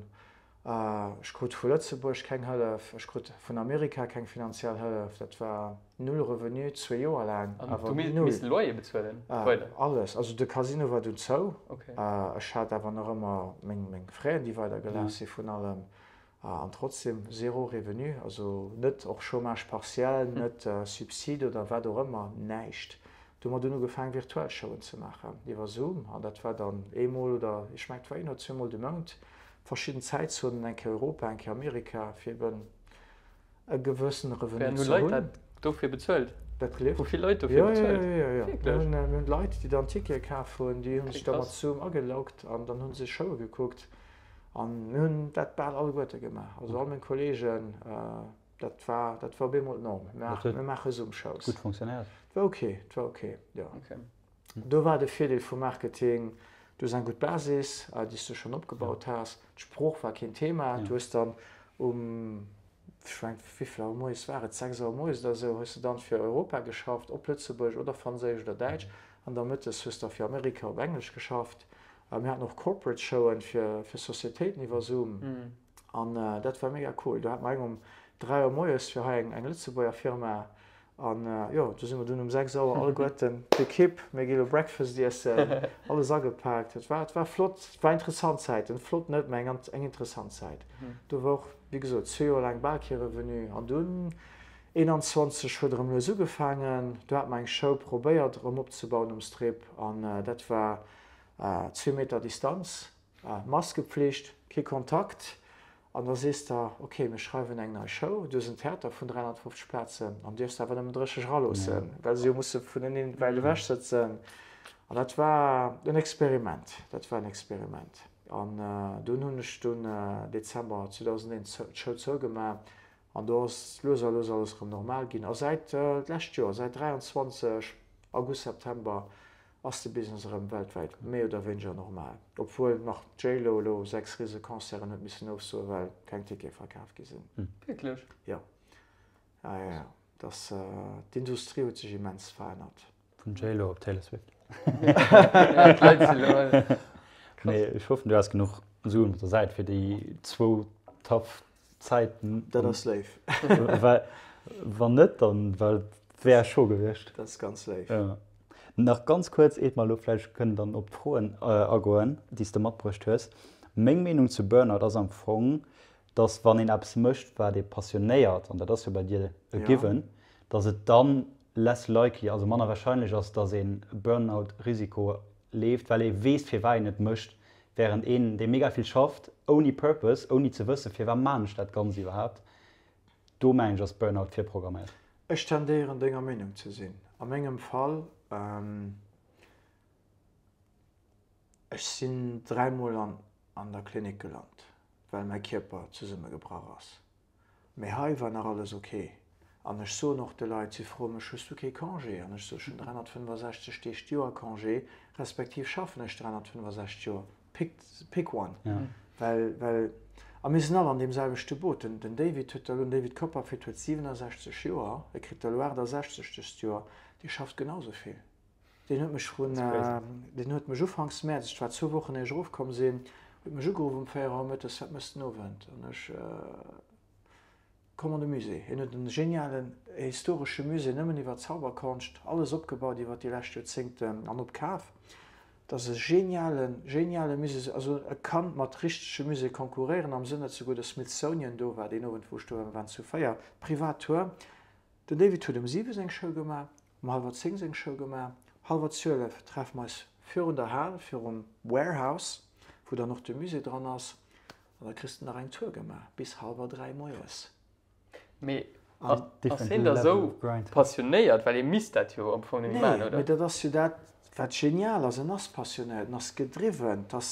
Ech krut vu Lëtzebuerg keng Hëllef, ech krut vun Amerika keng finanziell Hëllef. Dat war null Revenu, zwee Joer laang. An du hues missen Loyer bezuelen weider? Alles. Also de Casino war dunn zou. Ech hat awer nach ëmmer meng, meng Fräen, déi weider gelaf si vun allem. An trotzdem zéro Revenu, also net och Chômage partiel, net Subside oder wat och ëmmer, näischt. Do hu mer dunn ugefaangen virtuell Showen ze maachen iwwer Zoom an dat war dann eemol oder ech mengen et war een oder zweemol de Mount, verschidden Zäitzonen, eng Kéier Europa, eng Kéier Amerika, fir eben e gewëssene Revenu ze hunn. Hunn Leit dat dofir bezuelt? Dat gelift? Hu vill Leit dofir bezuelt? Jo, jo, jo, jo. Wierklech? Mir hunn Leit, déi dann Tickete kaf hunn, déi hu sech da mat Zoom ageloggt an dann hu se Showe gekuckt. An mir hunn dat bal alleguerte gemaach, also all meng Kollegen, dat war, dat war op eemol d'Norm, mir maache Zoom-Shows. Gutt funktionéiert? Et war ok, et war ok, jo. Do war de Virdeel vum Marketing, du hues eng gutt Basis, déi s du schonn opgebaut has, d'Sprooch war keen Thema, du hues dann um, ech mengen, wéivill Auer moies war et, 6 Auer moies oder esou, hues de dann fir Europa geschafft, op Lëtzebuergesch oder Franséisch oder Däitsch, an da mëttes hues de da fir Amerika op Englesch geschafft. Mir haten och Corporate Showen fir Societéiten iwwer Zoom an dat war mega cool. Do hate mer eng um 3 Auer moies fir hei eng Lëtzebuerger Firma an jo, do si mer dunn um 6 Auer alleguerten d'Ekipp, mir gi lo Breakfast iessen, alles agepaakt. Et war, et war flott, et war interessant Zäiten, flott net, mä eng eng interessant Zäit. Do war och, wéi gesot, zwee Joer laang bal kee Revenu an dunn 21 huet erëm lues ugefaangen. Do hate mer eng Show probéiert erëm opzebauen um Strip an dat war Zwee Meter Distanz, Maskepflicht, kee Kontakt. An da sees de, ok, mir schreiwen eng nei Show, du hues en Theater vun 350 Plazen an dierfs awer nëmmen 30 eraloossen, well se jo musse vuneneen wäit ewech sëtzen. An dat war en Experiment, dat war en Experiment. An dunn hunn ech dunn Dezember 2001 d'Show zougemaach an do ass lues a lues alles erëm normal ginn. A säit d'lescht Joer, säit 23, August, September, ass de Business erëm weltwäit méi oder wéineger normal, obwuel nach d'J-Lo elo 6 Riseconcerten huet missen ofsoen, well keng Tickete verkaf gi sinn. Wierklech? Jo. Ja, ja, ja. Dass, d'Industrie huet sech immens verännert. Vun J-Lo op Taylor Swift. Ja, d'Leit sinn elo. Mee ech hoffen, du has genuch Suen op der Säit fir déi zwou tough Zäiten. Dat ass léif. Well wann net, dann well wär scho gewiescht. Dat ass ganz léif. Ja. Nach ganz kuerz, eet mer elo vläicht kënnen dann op d'Froen agoen, déi s de matbruecht hues. Meng Meenung zu Burnout ass am Fong, dass wann een eppes mécht, wat ee passionéiert, an dat ass jo bei dir e Given, dass et dann less likely, also manner warscheinlech ass, dass een e Burnout-Risiko leeft, well ee weess, firwat een et mécht, Während een, dee mega vill schafft, ouni Purpose, ouni ze wëssen, firwat maan ech dat Ganzt iwwerhaapt, do mengen ech ass Burnout virprogramméiert. Ech tendéieren denger Meenung ze sinn. A mengem Fall, ech sinn dräimol an der Klinik gelant, well mäi Kierper zesummegebrach ass. Mee hei war nach alles ok. An ech soen och de Leit, si froe mech, Hues du kee Congé? An ech soe, Ech hunn 365 Deeg d'Joer Congé, respektiv schaffen ech 365 Joer. Pick, pick one. Well, well, A mir sinn all an deem selwechte Boot. Den, den David huet elo, den David Copperfield huet 67 Joer, e kritt elo 68 dëst Joer, dee schafft genau esou vill. Deen huet mech vrun, deen huet mech ufanks Mäerz, et war zwou Wochen éier ech erofkomm sinn, huet mech ugeruff um 4 Auer mëttes, wat méchs den Owend? An ech, Komm an de Musée. Hien huet en genialen historesche Musée nëmmen iwwer Zauberkonscht, alles opgebaut iwwer déi lescht Joerzéngten an opkaf. Et ass e genialen, geniale Musée. Also e kann mat richtege Muséeë konkurréieren, am Sënn, datt souguer de Smithsonian do war deen Owend, wou ech do war. Mir waren zu 4, privat Tour. Den David huet um 7 seng Show gemaach, um hallwer 10 seng Show gemaach. Hallwer 12 treffe mer eis virun der Hal, virum Warehouse, wou dann och de Musée dran ass. An da kriss de nach eng Tour gemaach bis hallwer 3 moies. Mee ass hien da sou passionéiert? Well hie misst dat jo am Fong net méi maachen, oder? Nee, mee dat ass jo dat, wat genial ass. En ass passionéiert, en ass gedriwwen. Et ass,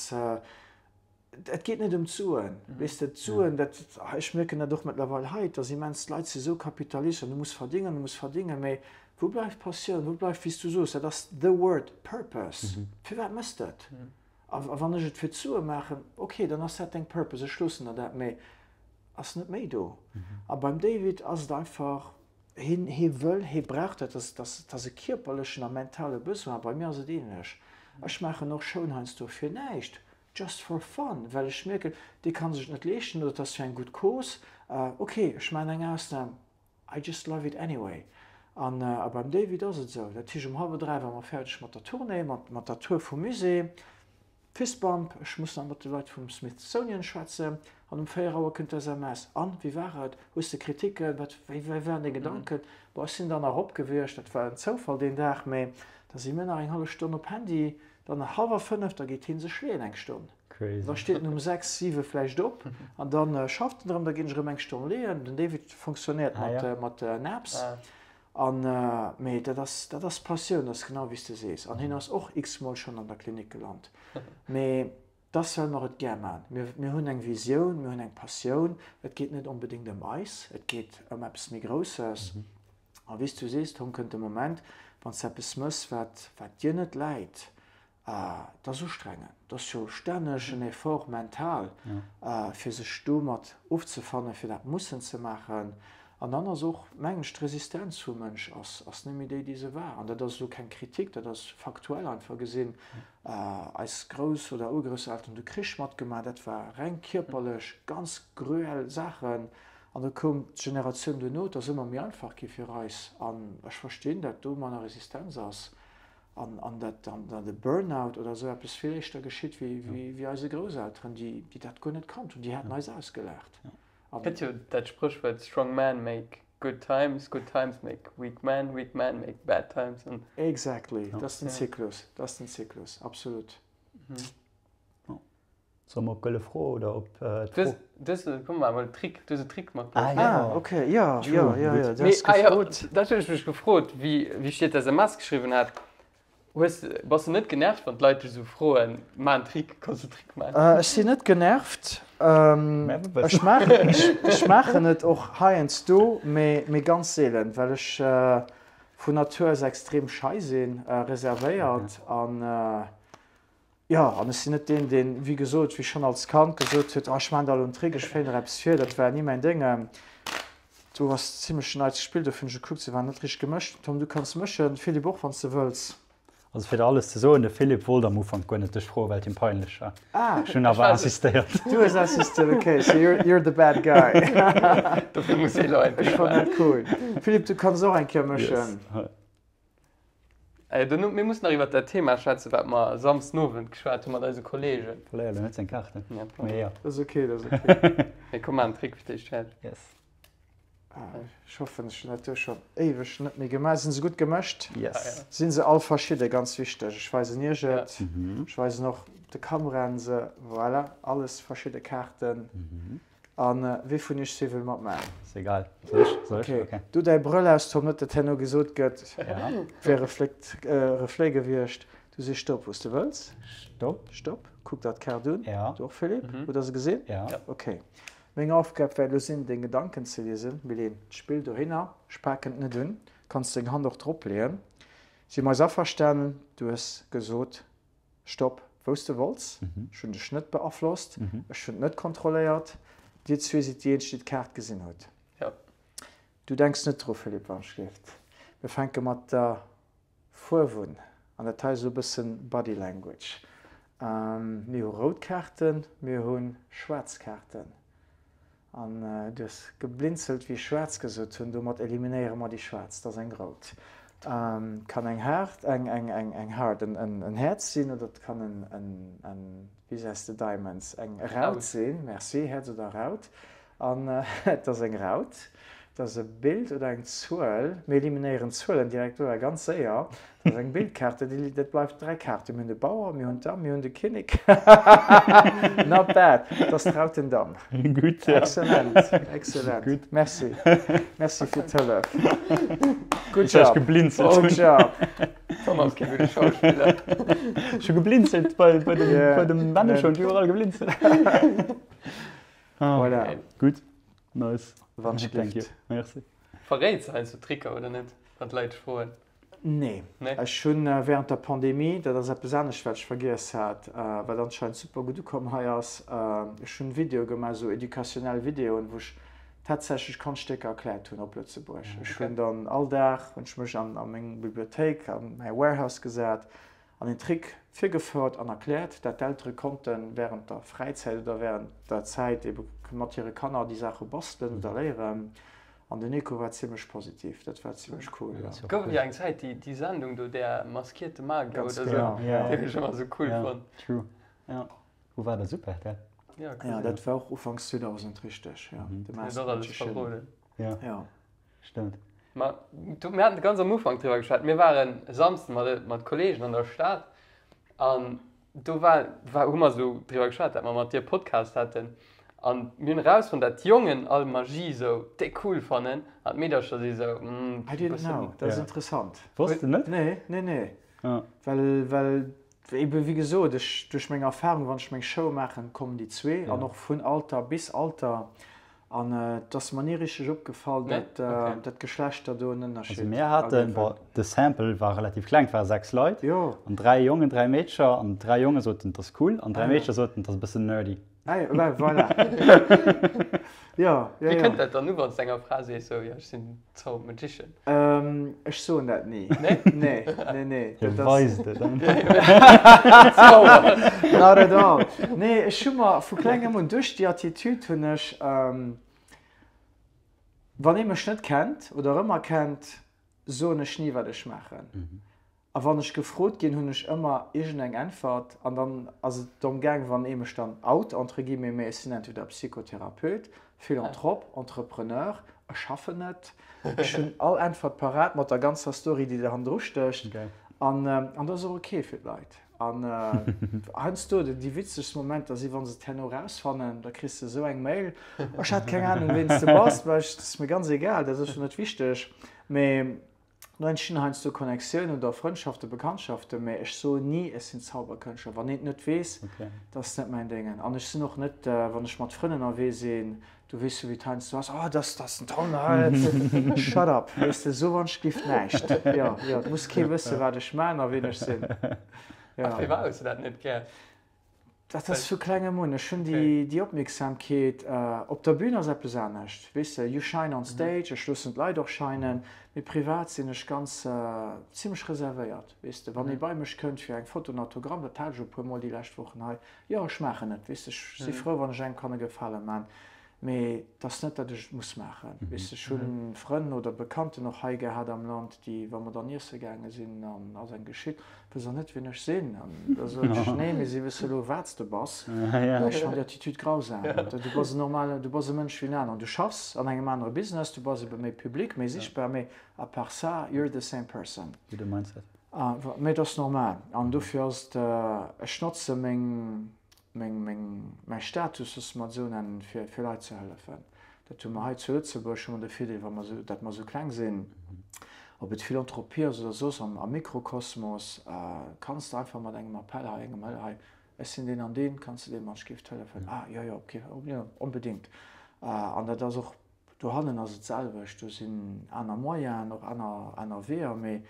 et geet net ëm d'Suen. Weess de, d'Suen, dat, ech mierken dat och mëttlerweil hei, et ass immens, d'Leit si sou kapitalistesch an du muss verdéngen, du muss verdéngen. Mee wou bleift d'Passioun? Wou bleift, wéi s du soos, dat ass the word, purpose. Firwat méchs de et? A wann ech et fir d'Sue maachen, ok, dann ass dat deng Purpose, ech loossen der dat, mee ass net méi do. A beim David ass et einfach, hien, hie wëll, hie brauch dat, dat ass, dat ass e kierperlechen a mentale Besoin. Bei mir ass et ähnlech. Ech maachen och Showen heiansdo fir näischt, just for fun, well ech mierken, dee ka sech et net leeschten oder et ass fir eng gutt Cause, ok, ech maachen eng Ausnam, I just love it anyway. An a beim David ass et esou, dat heescht um hallwer 3 ware mer fäerdeg mat der Tournée, mat mat der Tour vum Musée, Fist bump, ech muss nach mat de Leit vum Smithsonian schwätzen, an um 4 Auer kënnt d'SMS, An, wéi war et? Hues de Kritiken? Wat, wéi wéi waren deng Gedanken? Bon, ech sinn dann nach erop gewiescht, dat war en Zoufall deen Dag, mä da si mir nach eng hallef Stonn op Handy, dann hallwer 5, da geet hie sech leeën eng Stonn. Crazy. Da steet en um 6, 7 vläicht op an dann schafft en erëm, da ginn ech erëm eng Stonn leeën. Den David funktionéiert mat, ah, ja. mat Naps. Ah. An, mee dat ass, dat ass Passioun, dat ass genau wéi s de sees. An hien ass och x-mol schonn an der Klinik gelant. Mee dat ass, well mer et gär maachen. Mir, mir hunn eng Visioun, mir hunn eng Passioun. Et geet net onbedéngt ëm eis, et geet ëm eppes méi Grousses. Mhm. A wéi s du sees, Tom, kënnt de Moment, wann s de eppes mëss, wat, wat dir net läit, Et ass ustrengend, et ass jo stänneg en Effort mental, fir sech domat ofzefannen, fir dat mussen ze maachen. An dann ass och, mengen ech, d'Resistenz vum Mënsch ass, ass net méi déi, déi se war. An dat ass elo keng Kritik, dat ass faktuell einfach gesinn. Eis Grouss oder Urgrousselteren hunn de Krich matgemaach, dat war reng kierperlech ganz gruel Saachen. An da koum d'Generatioun duerno, et ass ëmmer méi einfach gi fir eis. An ech verstinn, dat do manner Resistenz ass. An, an dat dann de Burnout oder esou eppes vill éischter geschitt wéi, wéi, wéi eise Grousselteren, déi, déi dat guer net kannt hunn. Déi hätten eis ausgelaacht. An. Gëtt jo dat Spréchwuert, Strong men make good times, good times make weak men, weak men make bad times. An. Exactly, dat ass den Zyklus, dat ass den Zyklus, absolut. Solle mer op gëlle Fro oder op d'Fro? Du hues, komm mar emol Trick, du hues e Trick matbruecht. Ah, ok, jo, jo, jo, jo, du hues gefrot. Dat hunn ech mech gefrot, wéi wéi ech dir d'SMS geschriwwen hat. Hues, bass de net genervt, wann d'Leit dech esou froen, Maach en Trick, kanns du e Trick maachen? Ech sinn net genervt. Ech maachen, ech maachen et och heiansdo, mee, mee ganz seelen, well ech vun Natur aus extrem schei sinn, reservéiert an. Jo, an ech sinn net deen, deen, wéi gesot, wéi schonn als Kand gesot huet, oh ech maachen der elo en Trick, ech féieren der eppes vir. Dat war ni mäin Déng. Do ass zimlech en neits Spill, dofir hunn ech gekuckt, se waren net richteg gemëscht. Tom, du kanns mëschen, Philippe och, wann s de wëlls. Also fir der alles ze soen, de Philippe wollt am Ufank guer net dech froen, well et him peinlech war. Ah. Ech hunn awer insistéiert. Du hues insistéiert, okay, so you're, you're the bad guy. Dofir muss hie elo en Trick maachen. Ech fannen dat cool. Philippe, du kanns och eng Kéier mëschen. Yes. Mir mussen nach iwwer dat Thema schwätzen, wat mer Samsden Owend geschwat hu mat eise Kolleegen. Verléier elo net seng Kaarten. Ja, pardon. Mee jo. Dat ass ok, dat ass ok. Mee komm, maach en Trick fir d'éischt fäerdeg. Yes. Ech hoffen, ech hunn dat do scho éiweg net méi gemaach. Sinn se gutt gemëscht? Yes. Sinn se all verschidde? Ganz wichteg. Ech weisen iech et. Ech weisen och de Kameraen se. Voilà, alles verschidde Kaarten. An wee vun iech zwee wëll matmaachen? Ass egal. Soll ech? Soll ech? Okay. Okay. Du däi Brëll aus, Tom, net dat herno gesot gëtt, Ja. wär Reflekt, Reflet gewiescht. Du sees Stopp, wou s de wëlls. Stopp. Stopp. Kuck der d'Kaart un. Ja. Du och, Philippe? Mhm. Hutt der se gesinn? Ja. Ja. Okay. Meng Aufgab wäert elo sinn, deng Gedanken ze liesen. Mir leeën d'Spill dohinner. Ech paken et net un. Kanns deng Hand och drop leeën. Si mer eis averstanen? Du hues gesot, Stopp, wou s de wollts. Ech hunn dech net beaflosst, ech hunn et net kontrolléiert. Dir zwee sidd déi eenzeg, déi d'Kaart gesinn hutt. Jo. Du denks net dru, Philippe, wann ech gleeft. Mir fänke mat der Fuerf un, an dat hei ass elo e bëssen Body Language. Mir hu rout Kaarten, mir hu schwaarz Kaarten. An du hues geblinzelt, wéi ech schwaarz gesot hunn. Domat eliminéiere mer déi schwaarz. Dat ass eng rout. Kann eng haart, eng, eng, eng, eng haart, en, en, en Häerz sinn oder et kann en, en, en, wéi sees de, Diamonds, eng Raut sinn. Merci, Häerz oder Raut. An et ass eng Raut. Et ass e Bild oder eng Zuel. Mir eliminéieren d'Zuelen direkt do ganz séier. Dat ass eng Bildkaart. Dat bleift 3 Kaarten. Mir hunn de Bauer, mir hunn d'Damm, mir hunn de Kinnek. Not bad. Dat ass d'Rautendamm. Gutt, ja. Excellent, excellent. Gutt. Merci. Merci fir d'Hëllef. Good job. Ech geblinzelt. Good job. Tom ass kee gudde Schauspiller. Ech hu geblinzelt bei, bei dem, yeah. bei dem Benno schon, iwwerall geblinzelt. Ah, voilà. Gutt, nice. Wann ech Thank you. Merci. Verréits heiansdo Tricker oder net, wann d'Leit froen? Nee. Nee? Ech hunn während der Pandemie, dat ass eppes anescht wat ech vergiess hat, wat anscheinend super gutt ukomm hei ass, ech hunn Videoe gemaach, esou educationell Videoen, wou ech tatsächlech Konschtstécker erkläert hunn op Lëtzebuerg. Ech hunn dann all Dag hunn ech mech an a meng Bibliothéik, an mäi Warehouse gesat an een Trick virgefouert an erkläert, dat d'Eltere konnten während der Fräizäit oder während der Zäit ebe mat hire Kanner déi Saache bastelen oder léieren. An den Echo war zimmlech positiv, dat war zimmlech cool, jo. Et gouf jo eng Zäit déi déi Sendung do, Der maskierte Magier Ganz oder sou, genau, ja. déi hunn ech ëmmer sou cool Ja, fonnt. true, ja. Wou war der Super rtl? Ja, Ja, dat war och ufanks 2000, richteg, jo. De Huet Masked och alles Magician. verroden. Ja. Ja. Stëmmt. Ma du, mir haten ganz am Ufank driwwer geschwat. Mir waren e Samsden mat, mat Kolleegen an der Stad an do war, war, hu mer esou driwwer geschwat, dat mer mat dir Podcast haten. An mir hunn erausfonnt, dat d'Jongen all Magie esou déck cool fannen an d'Meedercher si esou, mm, I didn't know. Dat ass Ja. interessant. Wosst de net? Nee, nee, nee. Ah. Well, well ebe wéi gesot, ech, duerch meng Erfahrung, wann ech meng Show maachen, kommen déi zwee an och vun Alter bis Alter. An et ass mer ni richteg opgefall, Nee? dat Okay. dat d'Geschlechter do en Ënnerscheed Also mir haten, ergëwen. bon, de Sample war relativ kleng, et ware 6 Leit Jo. an 3 Jongen, 3 Meedcher an 3 Jonge soten, et ass cool an 3 Ah ja. Meedcher soten, et ass e bëssen nerdy. Ah jo, ben voilà. Jo, jo, Wéi jo. kënnt dat dann u, wann s de enger Fra sees, sou, jo, ech sinn Zaubermagician? Ech soen dat ni. Nee? Nee, nee, nee. Hie Dat ass. weist et einfach. Not at all. Nee, ech hu mer vu klengem un, duerch déi Attitude hunn ech, wann ee mech net kennt oder erëmerkennt, soen ech ni, wat ech maachen. A wann ech gefrot ginn, hunn ech ëmmer iergendeng Äntwert. An dann ass et dorëm gaang, wann ee mech dann out, entre guillemets, mä ech sinn entweder Psychotherapeut, Philanthrop, Entrepreneur, ech schaffen net, ech hunn all Äntwert parat mat der ganzer Story, déi do hannendru stécht. An an dat ass och ok fir d'Leit. An heiansdo, déi witzegst Momenter si wa se et herno erausfannen, da kriss de esou eng Mail, ech hat keng Anung, ween s de bass, mä ech, dat ass mir ganz egal, dat ass jo net wichteg. Mä Do entstinn heiansdo Connectiounen oder Frëndschaften, Bekanntschaften, mä ech soen ni, ech sinn Zauberkënschtler. Wann een et net weess, dat ass net mäin Déngen. An ech sinn och net, wann ech mat Frënn ënnerwee sinn, du weess jo wéi et heiansdo ass, oh, dat ass den Tom, shut up, weess de, so wann ech giff näischt. Jo, jo, et muss kee wëssen, wat ech man a wien ech sinn. A firwat hues de dat net gär? Dat ass vu klengem un. Ech hunn déi, déi Opmierksamkeet. Op der Bühn ass eppes anescht, weess de, you shine on stage, ech loossen d'Leit och shinen, mee privat sinn ech ganz, zimlech reservéiert, weess de. Wann ee bei mech kënnt fir eng Foto, en Autogramm, dat hat ech e puer Mol déi lescht Wochen hei, jo, ech maachen et, weess de, ech si frou, wann ech engem kann e Gefale man. Mee et ass net, datt ech et muss maachen. Weess de, ech hu Frënn oder Bekannten och hei gehat am Land, déi, wa mer dann iesse gaange sinn an ass eng geschitt, wëss der net, wien ech sinn? An da soen ech, Nee, mee si wësse lo, wat s de bass. Ech fannen déi Attitude grausam. Du bass en normale, du bass e Mënsch wéi en aneren. Du schaffs an engem anere Business, du bass ebe méi public, méi sichtbar, mee à part ça, you're the same person. Gudde Mindset. Mee et ass normal. An dofir ass et, ech notze meng meng, meng, mäi Status, loosse mer et esou nennen, fir, fir Leit ze hëllefen. Dat hu mer hei zu Lëtzebuerg, hu mer de Virdeel, wa mer esou, dat mer esou kleng sinn, ob et Philanthropie ass oder soss am, am Mikrokosmos, kanns de einfach mat engem Appell hei, engem Mail hei, ech sinn deen an deen, kanns de deem Manschgift hëllefen? Ah, jo, jo, ok, jo, onbedéngt. An dat ass och, dohannen ass et d'selwecht, do sinn aner Moyenen, och aner, aner Weeër, mee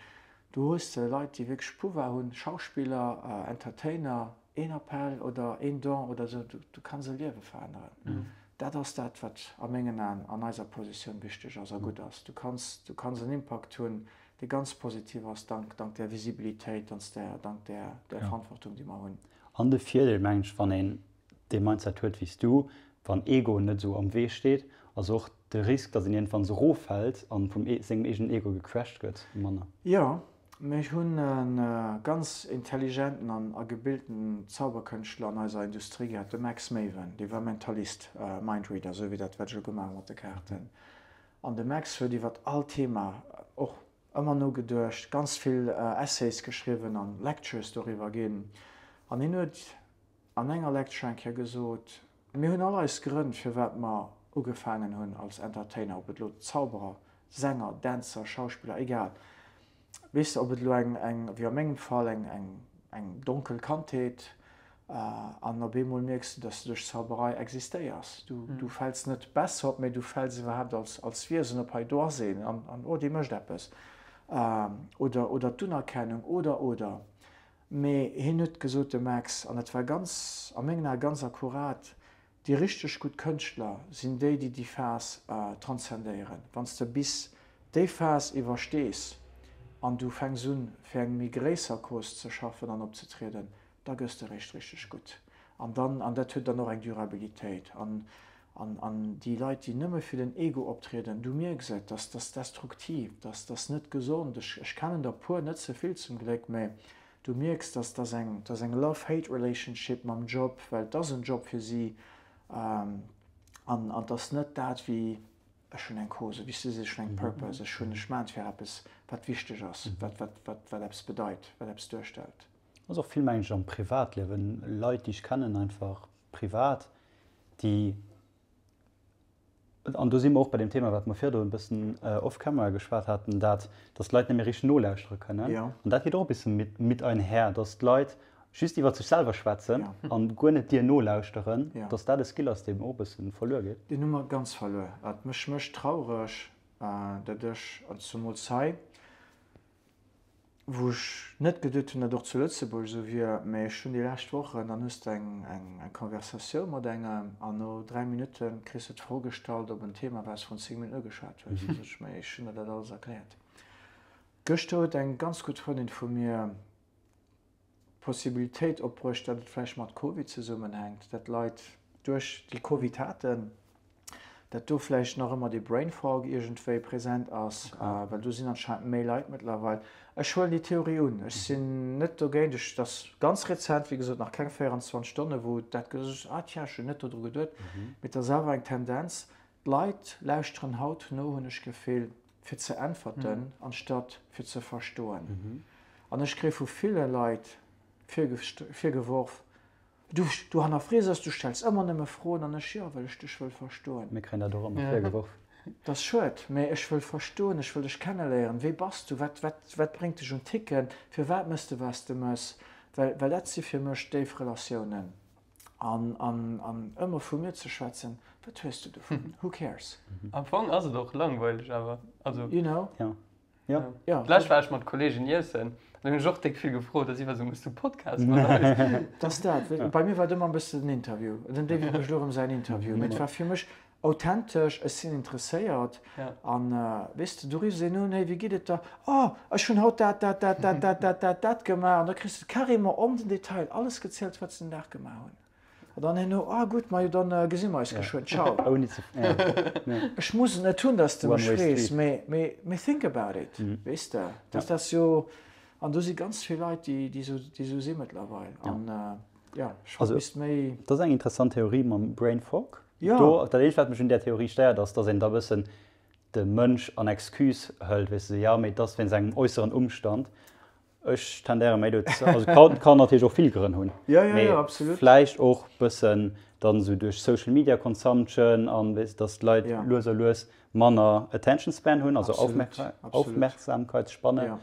do hues de Leit, déi wierklech Pouvoir hunn, Schauspiller, Entertainer, Een Appell oder een Don oder esou, du kanns e Liewe veränneren. Dat ass dat, wat a mengen Aen an eiser Positioun wichteg ass a gutt ass. Du kanns, du kanns en Impakt hunn, dee ganz positiv ass, dank, dank där Visibilitéit, dank där, dank där, där Verantwortung, déi mer hunn. An de Virdeel, mengen ech, wann een dee Mindset huet wéi s du, wann Ego net esou am Wee steet, ass och de Risk, datt een iergendwann esou eroffält an vum sengem eegenen Ego gecrashed gëtt, manner. Jo, mir hunn e ganz intelligenten an a gebilten Zauberkënschtler an eiser Industrie gehat, de Max Maven. Dee war Mentalist, Mindreader, esou wéi dat, wat ech elo gemaach hu mat de Kaarten. An de Max huet iwwer all Thema och ëmmer nogeduecht, ganz vill Essays geschriwwen an Lectures doriwwer ginn. An hien huet an enger Lecture eng Kéier gesot, Mir hunn all eis Grënn, firwat mer ugefaangen hunn als Entertainer, ob et elo Zauberer, Sänger, Dänzer, Schauspiller, egal, weess de, ob et elo eng, eng, wéi a mengem Fall, eng, eng, eng donkel Kandheet, an op eemol mierks de, dass de duerch Zauberei existéiers. Du, du fäls net besser op, mee du fäls iwwerhaapt als, als Wiesen op, hei do ass een, an, an oh, dee mécht eppes, oder, oder d'Unerkennung, oder, oder. Mee hien huet gesot, de Max, an dat war ganz, a mengen Ae ganz akkurat, Déi richteg gutt Kënschtler sinn déi, déi déi Phas transzendéieren. Wann s de bis déi Phas iwwerstees an du fänks un, fir eng méi gréisser Cause ze schaffen an opzetrieden, da gëss de eréischt richteg gutt. An dann, an dat huet dann och eng Durabilitéit. An, an, an déi Leit, déi nëmme fir den Ego optrieden, du mierks et, dass dass destruktiv, dass dass net gesond. Ech, ech kennen der puer, net ze vill zum Gléck, mä Du mierks, dass dass eng dass eng love-hate relationship mam Job, well et ass en Job fir si an an et ass net dat wéi ech hunn eng Cause, wéi s du sees, ech hunn eng Purpose, ech hunn ech maachen et fir eppes wat wichteg ass, wat wat wat wat eppes bedeit, wat eppes duerstellt. Ass och vill mengen ech am Privatliewen, Leit déi ech kennen einfach privat, déi An do si mer och bei deem Thema, wat mer virdrun e bëssen off camera geschwat haten, dat, dass d'Leit net méi richteg nolauschtere kënnen. An dat geet och e bësse mit einher, dass d'Leit just iwwer sech selwer schwätzen an guer net dir nolauschteren, dass dat e Skill ass, deen och e bësse verluer geet. Deen hu mer ganz verluer. Et mech mécht traureg, dat ech, an zumools hei, wou ech net geduet hunn, datt och zu Lëtzebuerg esou wier, mä ech hunn déi lescht Wochen, dann hues de eng eng Conversatioun mat engem an no 3 Minutte kriss de d'Fro gestallt op en Thema, wat s vrun 10 Minutten ugeschwat hues. Da sot ech, mä ech hunn der dat alles erkläert. Gëschter huet eng ganz gutt Frëndin vu mir d'Possibilitéit opbruecht, datt et vläicht mat Covid zesummenhänkt, datt Leit duerch déi Covid haten, datt do vläicht nach ëmmer dee Brain Fog iergendwéi present ass, well do sinn anscheinend méi Leit mëttlerweil. Ech huelen déi Theorie un, ech sinn net dogéint. Ech, dat ass ganz rezent, wéi gesot, nach keng 24 Stonne wou dat gesot ass, ah tiens, ech hunn net dodru geduet, mee et ass awer eng Tendenz, d'Leit lauschteren haut no, hunn ech d'Gefill, fir ze äntwerten, anstatt fir ze verstoen. An ech kréie vu ville Leit virgeworf, Du, du hannerfrees eis, du stells ëmmer nëmme Froen. An ech, Jo, well ech dech wëll verstoen. Mir kréien dat och ëmmer virgeworf. Dat ass schued, mä ech wëll verstoen, ech wëll dech kenneléieren. Wie bass du? Wat, wat, wat bréngt dech un Ticken? Firwat mëss de, wat s de mëss? Well, well dat si fir mech déif Relatiounen. An, an, an ëmmer vu mir ze schwätzen, wat hues du dovun? Who cares? Am Fong ass et och langweileg awer. Also. You know? Ja. Ja. Ja. D'lescht war ech mat Kollegen iessen, an hunn ech och déck vill gefrot, a si war sou, Mëss du Podcast mat eis? Dat ass dat. Bei mir war et ëmmer e bëssen den Interview. Den David mécht elo erëm säin Interview. Mee et war fir mech authentesch, ech sinn interesséiert. An weess de, du riffs een un, Hey, wéi geet et der? Oh, ech hunn haut dat, dat, dat, dat, dat, dat, dat, dat gemaach. An da kriss de carrément om den Detail alles gezielt, wat se den Dag gemaach hunn. An dann herno, ah gutt, majo dann gesi mer eis geschwënn, ciao. Ouni ze, ja. Ech muss et net hunn, dass de mech frees, mee, mee, mee think about it, weess de. Dat ass jo, an do si ganz vill Leit, déi, déi esou, déi esou si mëttlerweil. An ja, ech wollt misst méi. Dat ass eng interessant Theorie mam Brain Fog. Jo. Do, dat eenzegt, wat mech un där Theorie stéiert, ass, dass een da e bëssen de Mënsch an Excuse hëlt, weess de, jo, mee et ass wéinst engem äusseren Umstand. Ech tendéiere méi dozou, also kann, kann natierlech och vill Grënn hunn, Ja, ja, ja, absolut. vläicht och bëssen dann esou duerch Social Media Consumption an weess dass d'Leit ja. lues a lues manner Attention Span hunn, also absolut, Aufmerksamkeitsspanne. Ja.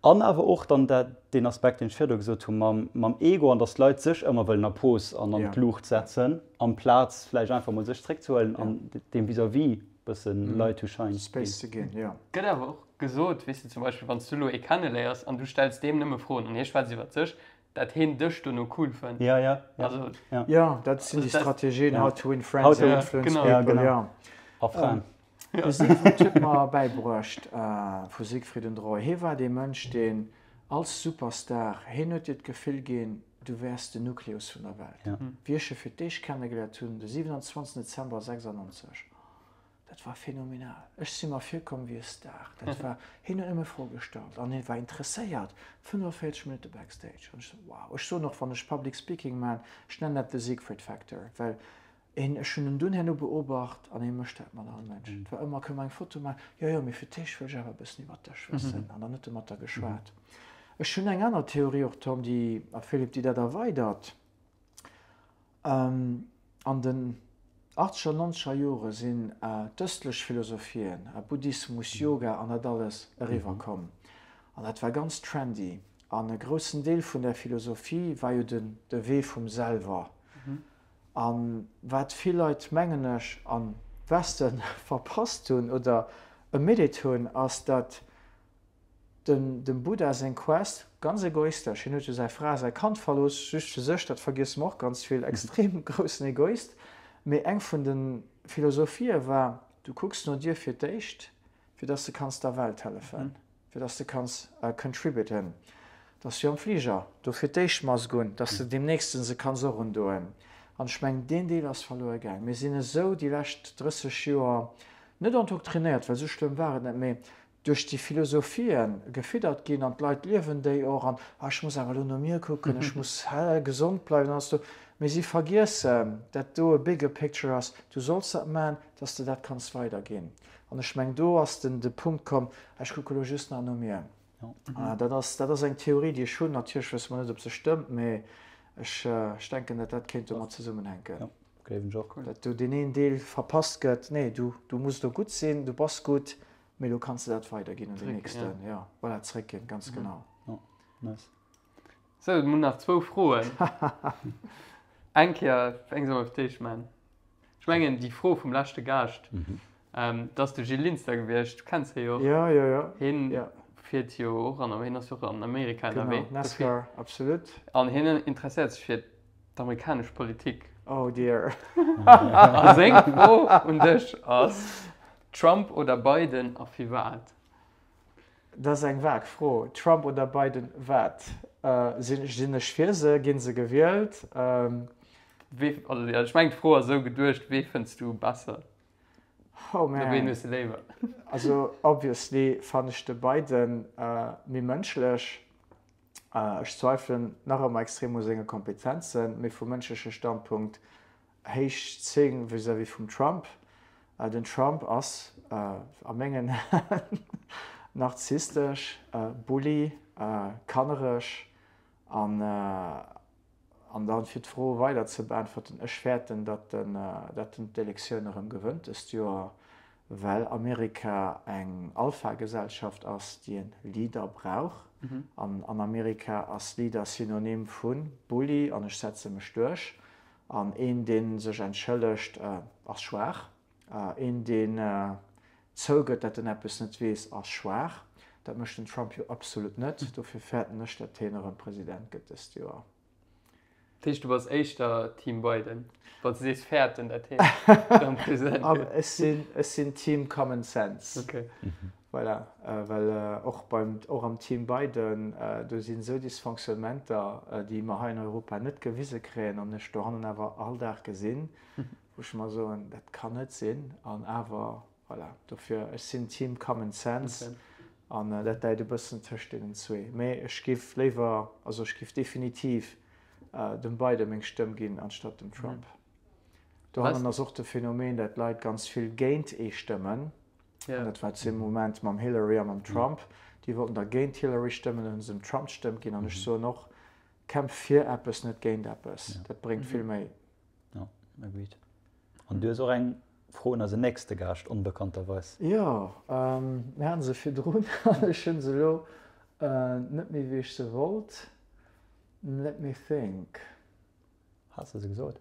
An awer och dann dat, deen Aspekt, deen ech virdu gesot hu mam, mam Ego an dass d'Leit sech ëmmer wëllen a Pose an an ja. d'Luucht setzen, amplaz vläicht einfach mol sech zréckzehuelen ja. an dem vis-à-vis bëssen mm. Light to shine. Space ze ginn, ja. Gëtt awer och gesot, weess de, zum Beispill wann s du elo ee kenneléiers an du stells deem nëmme Froen an hie schwätzt iwwert sech. Dat heen dech dono cool fënnt. Ja, ja, ja. Also, ja. ja, dat sinn déi Strategien, how to win friends and influence people, ja. A Fraen. De Siegfried huet mer bäibruecht, vu Siegfried und Roy, hee war dee Mënsch, deen als Superstar, heen huet dir d'Gefill ginn, du wäers den Nukleus vun der Welt. Wéi ech e fir d'éischt kennegeléiert hunn, de 27 Dezember 96, Dat war phänomenal. Ech si mer virkomm wéi e Star. Dat war, hien huet nëmme Froe gestallt an hie war interesséiert. 45 Minutte Backstage an ech sou, wow. Ech soen och, wann ech Public Speaking man, ech nennen dat the Siegfried Factor, well een, ech hunn en dunn herno beobacht an hie mécht dat mat all Mënsch. Et war ëmmer, kënne mer eng Foto maachen? Jo, jo, mee fir d'éischt wëll ech awer e bëssen iwwer dech wëssen. An dann huet e mat der geschwat. Ech hunn eng aner Theorie och, Tom, déi, a Philippe, déi dat erweidert. An den achtzeger, nonzeger Jore sinn d'ëstlech Philosophien, Buddhismus, Yoga an dat alles eriwwer komm. An dat war ganz trendy. An e groussen Deel vun där Philosophie war jo den de Wee vum Selwer. A wat vill Leit, mengen ech, am Weste verpasst hunn oder omitted hunn, ass datt Den dem Buddha seng Quest, ganz egoistesch, hien huet jo säi Fra, säi Kand verlooss, just fir sech, dat vergiesse mer och ganz vill, extrem groussen Egoist, mee eng vun de Philosophië war, du kucks no dir fir d'éischt, fir dass de kanns der Welt hëllefen, fir dass de kanns contributen, dass du am Fliger do fir d'éischt Mask un, dass de deem Nächsten se kanns och undoen. An ech mengen, deen Deel ass verluer gaang. Mir sinn esou déi lescht 30 Joer net endoktrinéiert, well esou schlëmm war et net, mee duerch déi Philosophien gefiddert ginn an d'Leit liewen déi och an, ah ech muss awer elo no mir kucken, ech muss gesond bleiwen an alles do, mee si vergiessen, dat do e bigger picture ass, du solls dat man, dass de dat kanns weiderginn. An ech meng do ass den de Punkt komm, ah ech kucke lo just nach no mir. Dat ass dat ass eng Theorie déi ech hunn, natierlech wësse mer net ob se stëmmt, mee ech ech denken dat dat kéint domat zesummenhänken. Gleewen ech och. Dat do deen een Deel verpasst gëtt, nee du du muss do gutt sinn, du bass gutt, Mee lo kanns de dat weiderginn un den nächsten. Ja, voilà, zréckginn, ganz genau. Ja, nice. Sou, mir hunn nach zwou Froen. Eng Kéier, eng soll mer fir d'éischt maachen. Ech mengen, déi Fro vum leschte Gaascht, dat ass de Gilles Linster gewiescht, du kenns hie jo. Jo, jo, jo. Hien fiert jo och an, hien ass jo och an Amerika ënnerwee. Genau, NASCAR, absolut. An hien interesséiert sech fir D'amerikanesch Politik. Oh dear. A seng Fro un dech ass, Trump oder Biden a firwat? Dat ass eng vag Fro. Trump oder Biden, wat? Sinn ech fir se? Ginn se gewielt? Wee, also jo, ech mengen d'Fro ass esou geduecht, wee fënns du besser? Oh man. Oder ween hues de léiwer? Also obviously fannen ech de Biden méi mënschlech. Ech zweifelen nach ëmmer extrem u senge Kompetenzen, mee vum mënschleche Standpunkt héich 10 vis-à-vis vum Trump. Den Trump ass a mengen Aen narzisstesch, Bully, kannereg an An dann, fir d'Fro weider ze beäntwerten, Ech fäerten, datt en, datt en d'Elektioun erëm gewënnt dëst Joer, well Amerika eng Alpha-Gesellschaft ass, déi e Leader brauch. An an Amerika ass Leader Synonym vu Bully an ech setze mech duerch. An een, dee sech entschëllegt, ass schwaach. Een, deen zougëtt, datt en eppes net weess, ass schwaach. Dat mécht den Trump jo absolut net. Dofir fäerten ech, datt hien erëm President gëtt dëst Joer. Dat heescht, du bass éischter Team Biden, wann s de sees fäerten, datt hien erëm President gëtt? Ech sinn, ech sinn Team Common Sense. Okay. Voilà, well och beim, och am Team Biden, do sinn esou Dysfonctionnementer, déi mer hei an Europa net gewise kréien an ech dohannen awer all Dag gesinn. Wou ech mer soen, dat kann net sinn. An awer, voilà, dofir, ech sinn Team Common Sense an dat läit e bëssen tëscht deenen zwee. Mee ech giff léiwer, also ech giff definitiv dem Biden meng Stëmm ginn anstatt dem Trump. Dohannen ass och de Phänomen, dat d'Leit ganz vill géint ee stëmmen. An dat war zu deem Moment mam Hillary a mam Trump. Déi wollten da géint d'Hillary stëmmen, dann hu se dem Trump d'Stëmm ginn. An ech soen och, kämpf fir eppes, net géint eppes. Dat bréngt vill méi. Jo, agreed. An du hues och eng Fro un eisen nächste Gaascht, onbekannterweis. Jo, mir haten se virdrun an ech hunn se elo net méi wéi ech se wollt. Let me think. Has de se gesot?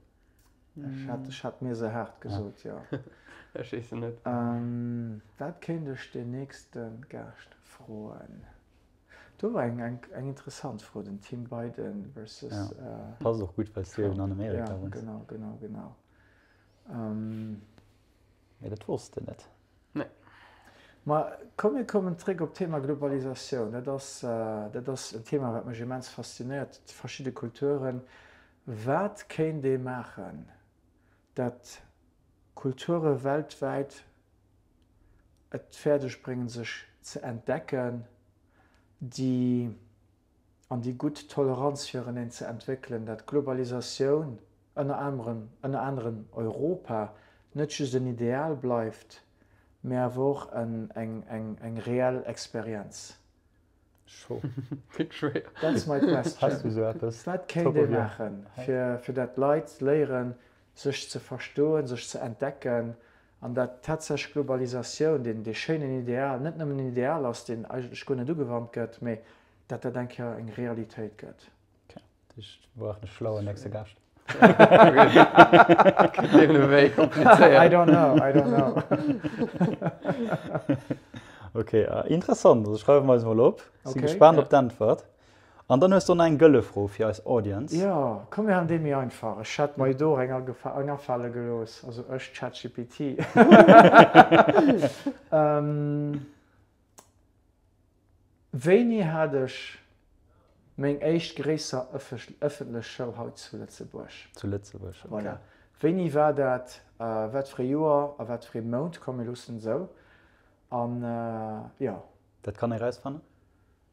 Ech hat, ech hat mir se haart gesot, jo. Ech weess se net. Wat kéint ech den nächste Gaascht froen? Do war eng, eng, eng interessant Fro, den Team Biden versus. Ja. Passt och gutt, well s du eben an Amerika wunns. Ja, genau, genau, genau. Mee dat wosst de net. Nee. Ma komm, mir kommen zréck op d'Thema Globalisatioun. Dat ass, dat ass en Thema, wat mech immens faszinéiert, déi verschidde Kulturen. Wat kéint ee maachen, dat Kulture weltwäit et fäerdeg bréngen, sech ze entdecken, déi an déi gutt Toleranz fireneen ze entwéckelen, dat d'Globalisatioun, ënner anerem, ënner anerem Europa, net just en Ideal bleift, mä awer och en, eng, eng, eng reell Experienz. Scho. That's my question. Has du sou eppes? Wat kéint ee maachen, fir, fir dat d'Leit léieren, sech ze verstoen, sech ze entdecken an dat tatsächlech Globalisatioun, deen, dee schéinen Ideal, net nëmmen en Ideal ass, deen eigentlech guer net ugewannt gëtt, mee dat dat eng Kéier eng Realitéit gëtt. Okay. Ech brauch e schlauen nächste Gaascht. I don't know, I don't know. Okay, äh, interessant. Also schreiwe mer eis mol op. Si okay. gespaant op d'Äntwert. An dann hues du nach eng gëlle Fro fir eis Audience. Jo, komm mir han déi méi einfach. Ech hat mer jo do och eng eng afale gelooss, also ech, ChatGPT. ähm, Wéini hat ech meng éischt gréisser ëffentlech Show hei zu Lëtzebuerg? Zu Lëtzebuerg, ok. Voilà. Wéini war dat? Wat fir ee Joer a wat fir ee Mount? Komm mir loossen et esou. An jo. Dat kann ee rausfannen?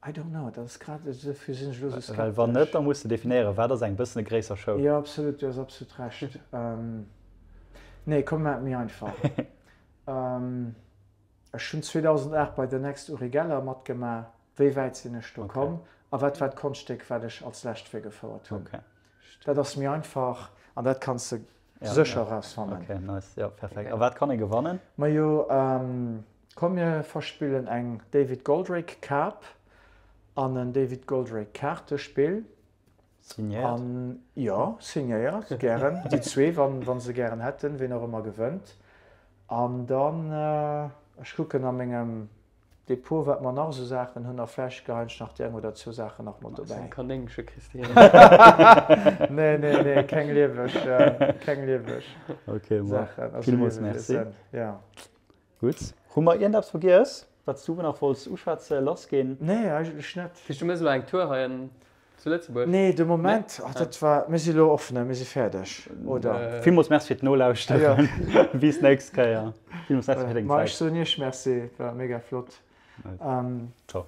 I don't know, dat ass grad, dofir sinn ech elo esou skeptesch. Well wann net, da muss de definéieren, wat ass eng bëssen e gréisser Show? Jo, absolut, du hues absolut Recht. Nee, komm mir maachen et méi einfach. Ech hunn 2008 bei The Next Uri Geller matgemaach. Wéi wäit sinn ech do komm a wat war d'Konschtstéck, wat ech als lescht virgefouert hunn? Dat ass méi einfach an dat kanns de sécher erausfannen. Ok, nice, jo, perfekt. A wat kann ee gewannen? Majo, komm mir verspillen eng David Goldrake Kap an en David Goldrake Kaartespill. Signéiert? An jo, signéiert, gären. Déi zwee, wann, wann se gären hätten, ween och ëmmer gewënnt. An dann, ech kucken a mengem Depot, wat mer nach esou Saachen hunn, a vläicht geheien ech nach déi eng oder zwou Saachen nach mat dobäi. Eng Kanéngche kriss de hir. Nee, nee, nee, keng lieweg, keng lieweg Okay, ma Saachen. Also villmools merci. Liewewiesen, ja. Gutt. Hu mer iergendeppes vergiess, wat s du nach wollts uschwätzen, lassginn? Nee, eigentlech net. Heescht, du méchs elo eng Tour hei an zu Lëtzebuerg? Nee, de Moment, ach dat war, mir si lo off, ne? Mir si fäerdeg, oder? Villmools Merci fir d'Nolauschteren. Bis nächst Kéier. Villmools Merci fir deng Zäit. Ma ech soen iech Merci, war mega flott. Ciao.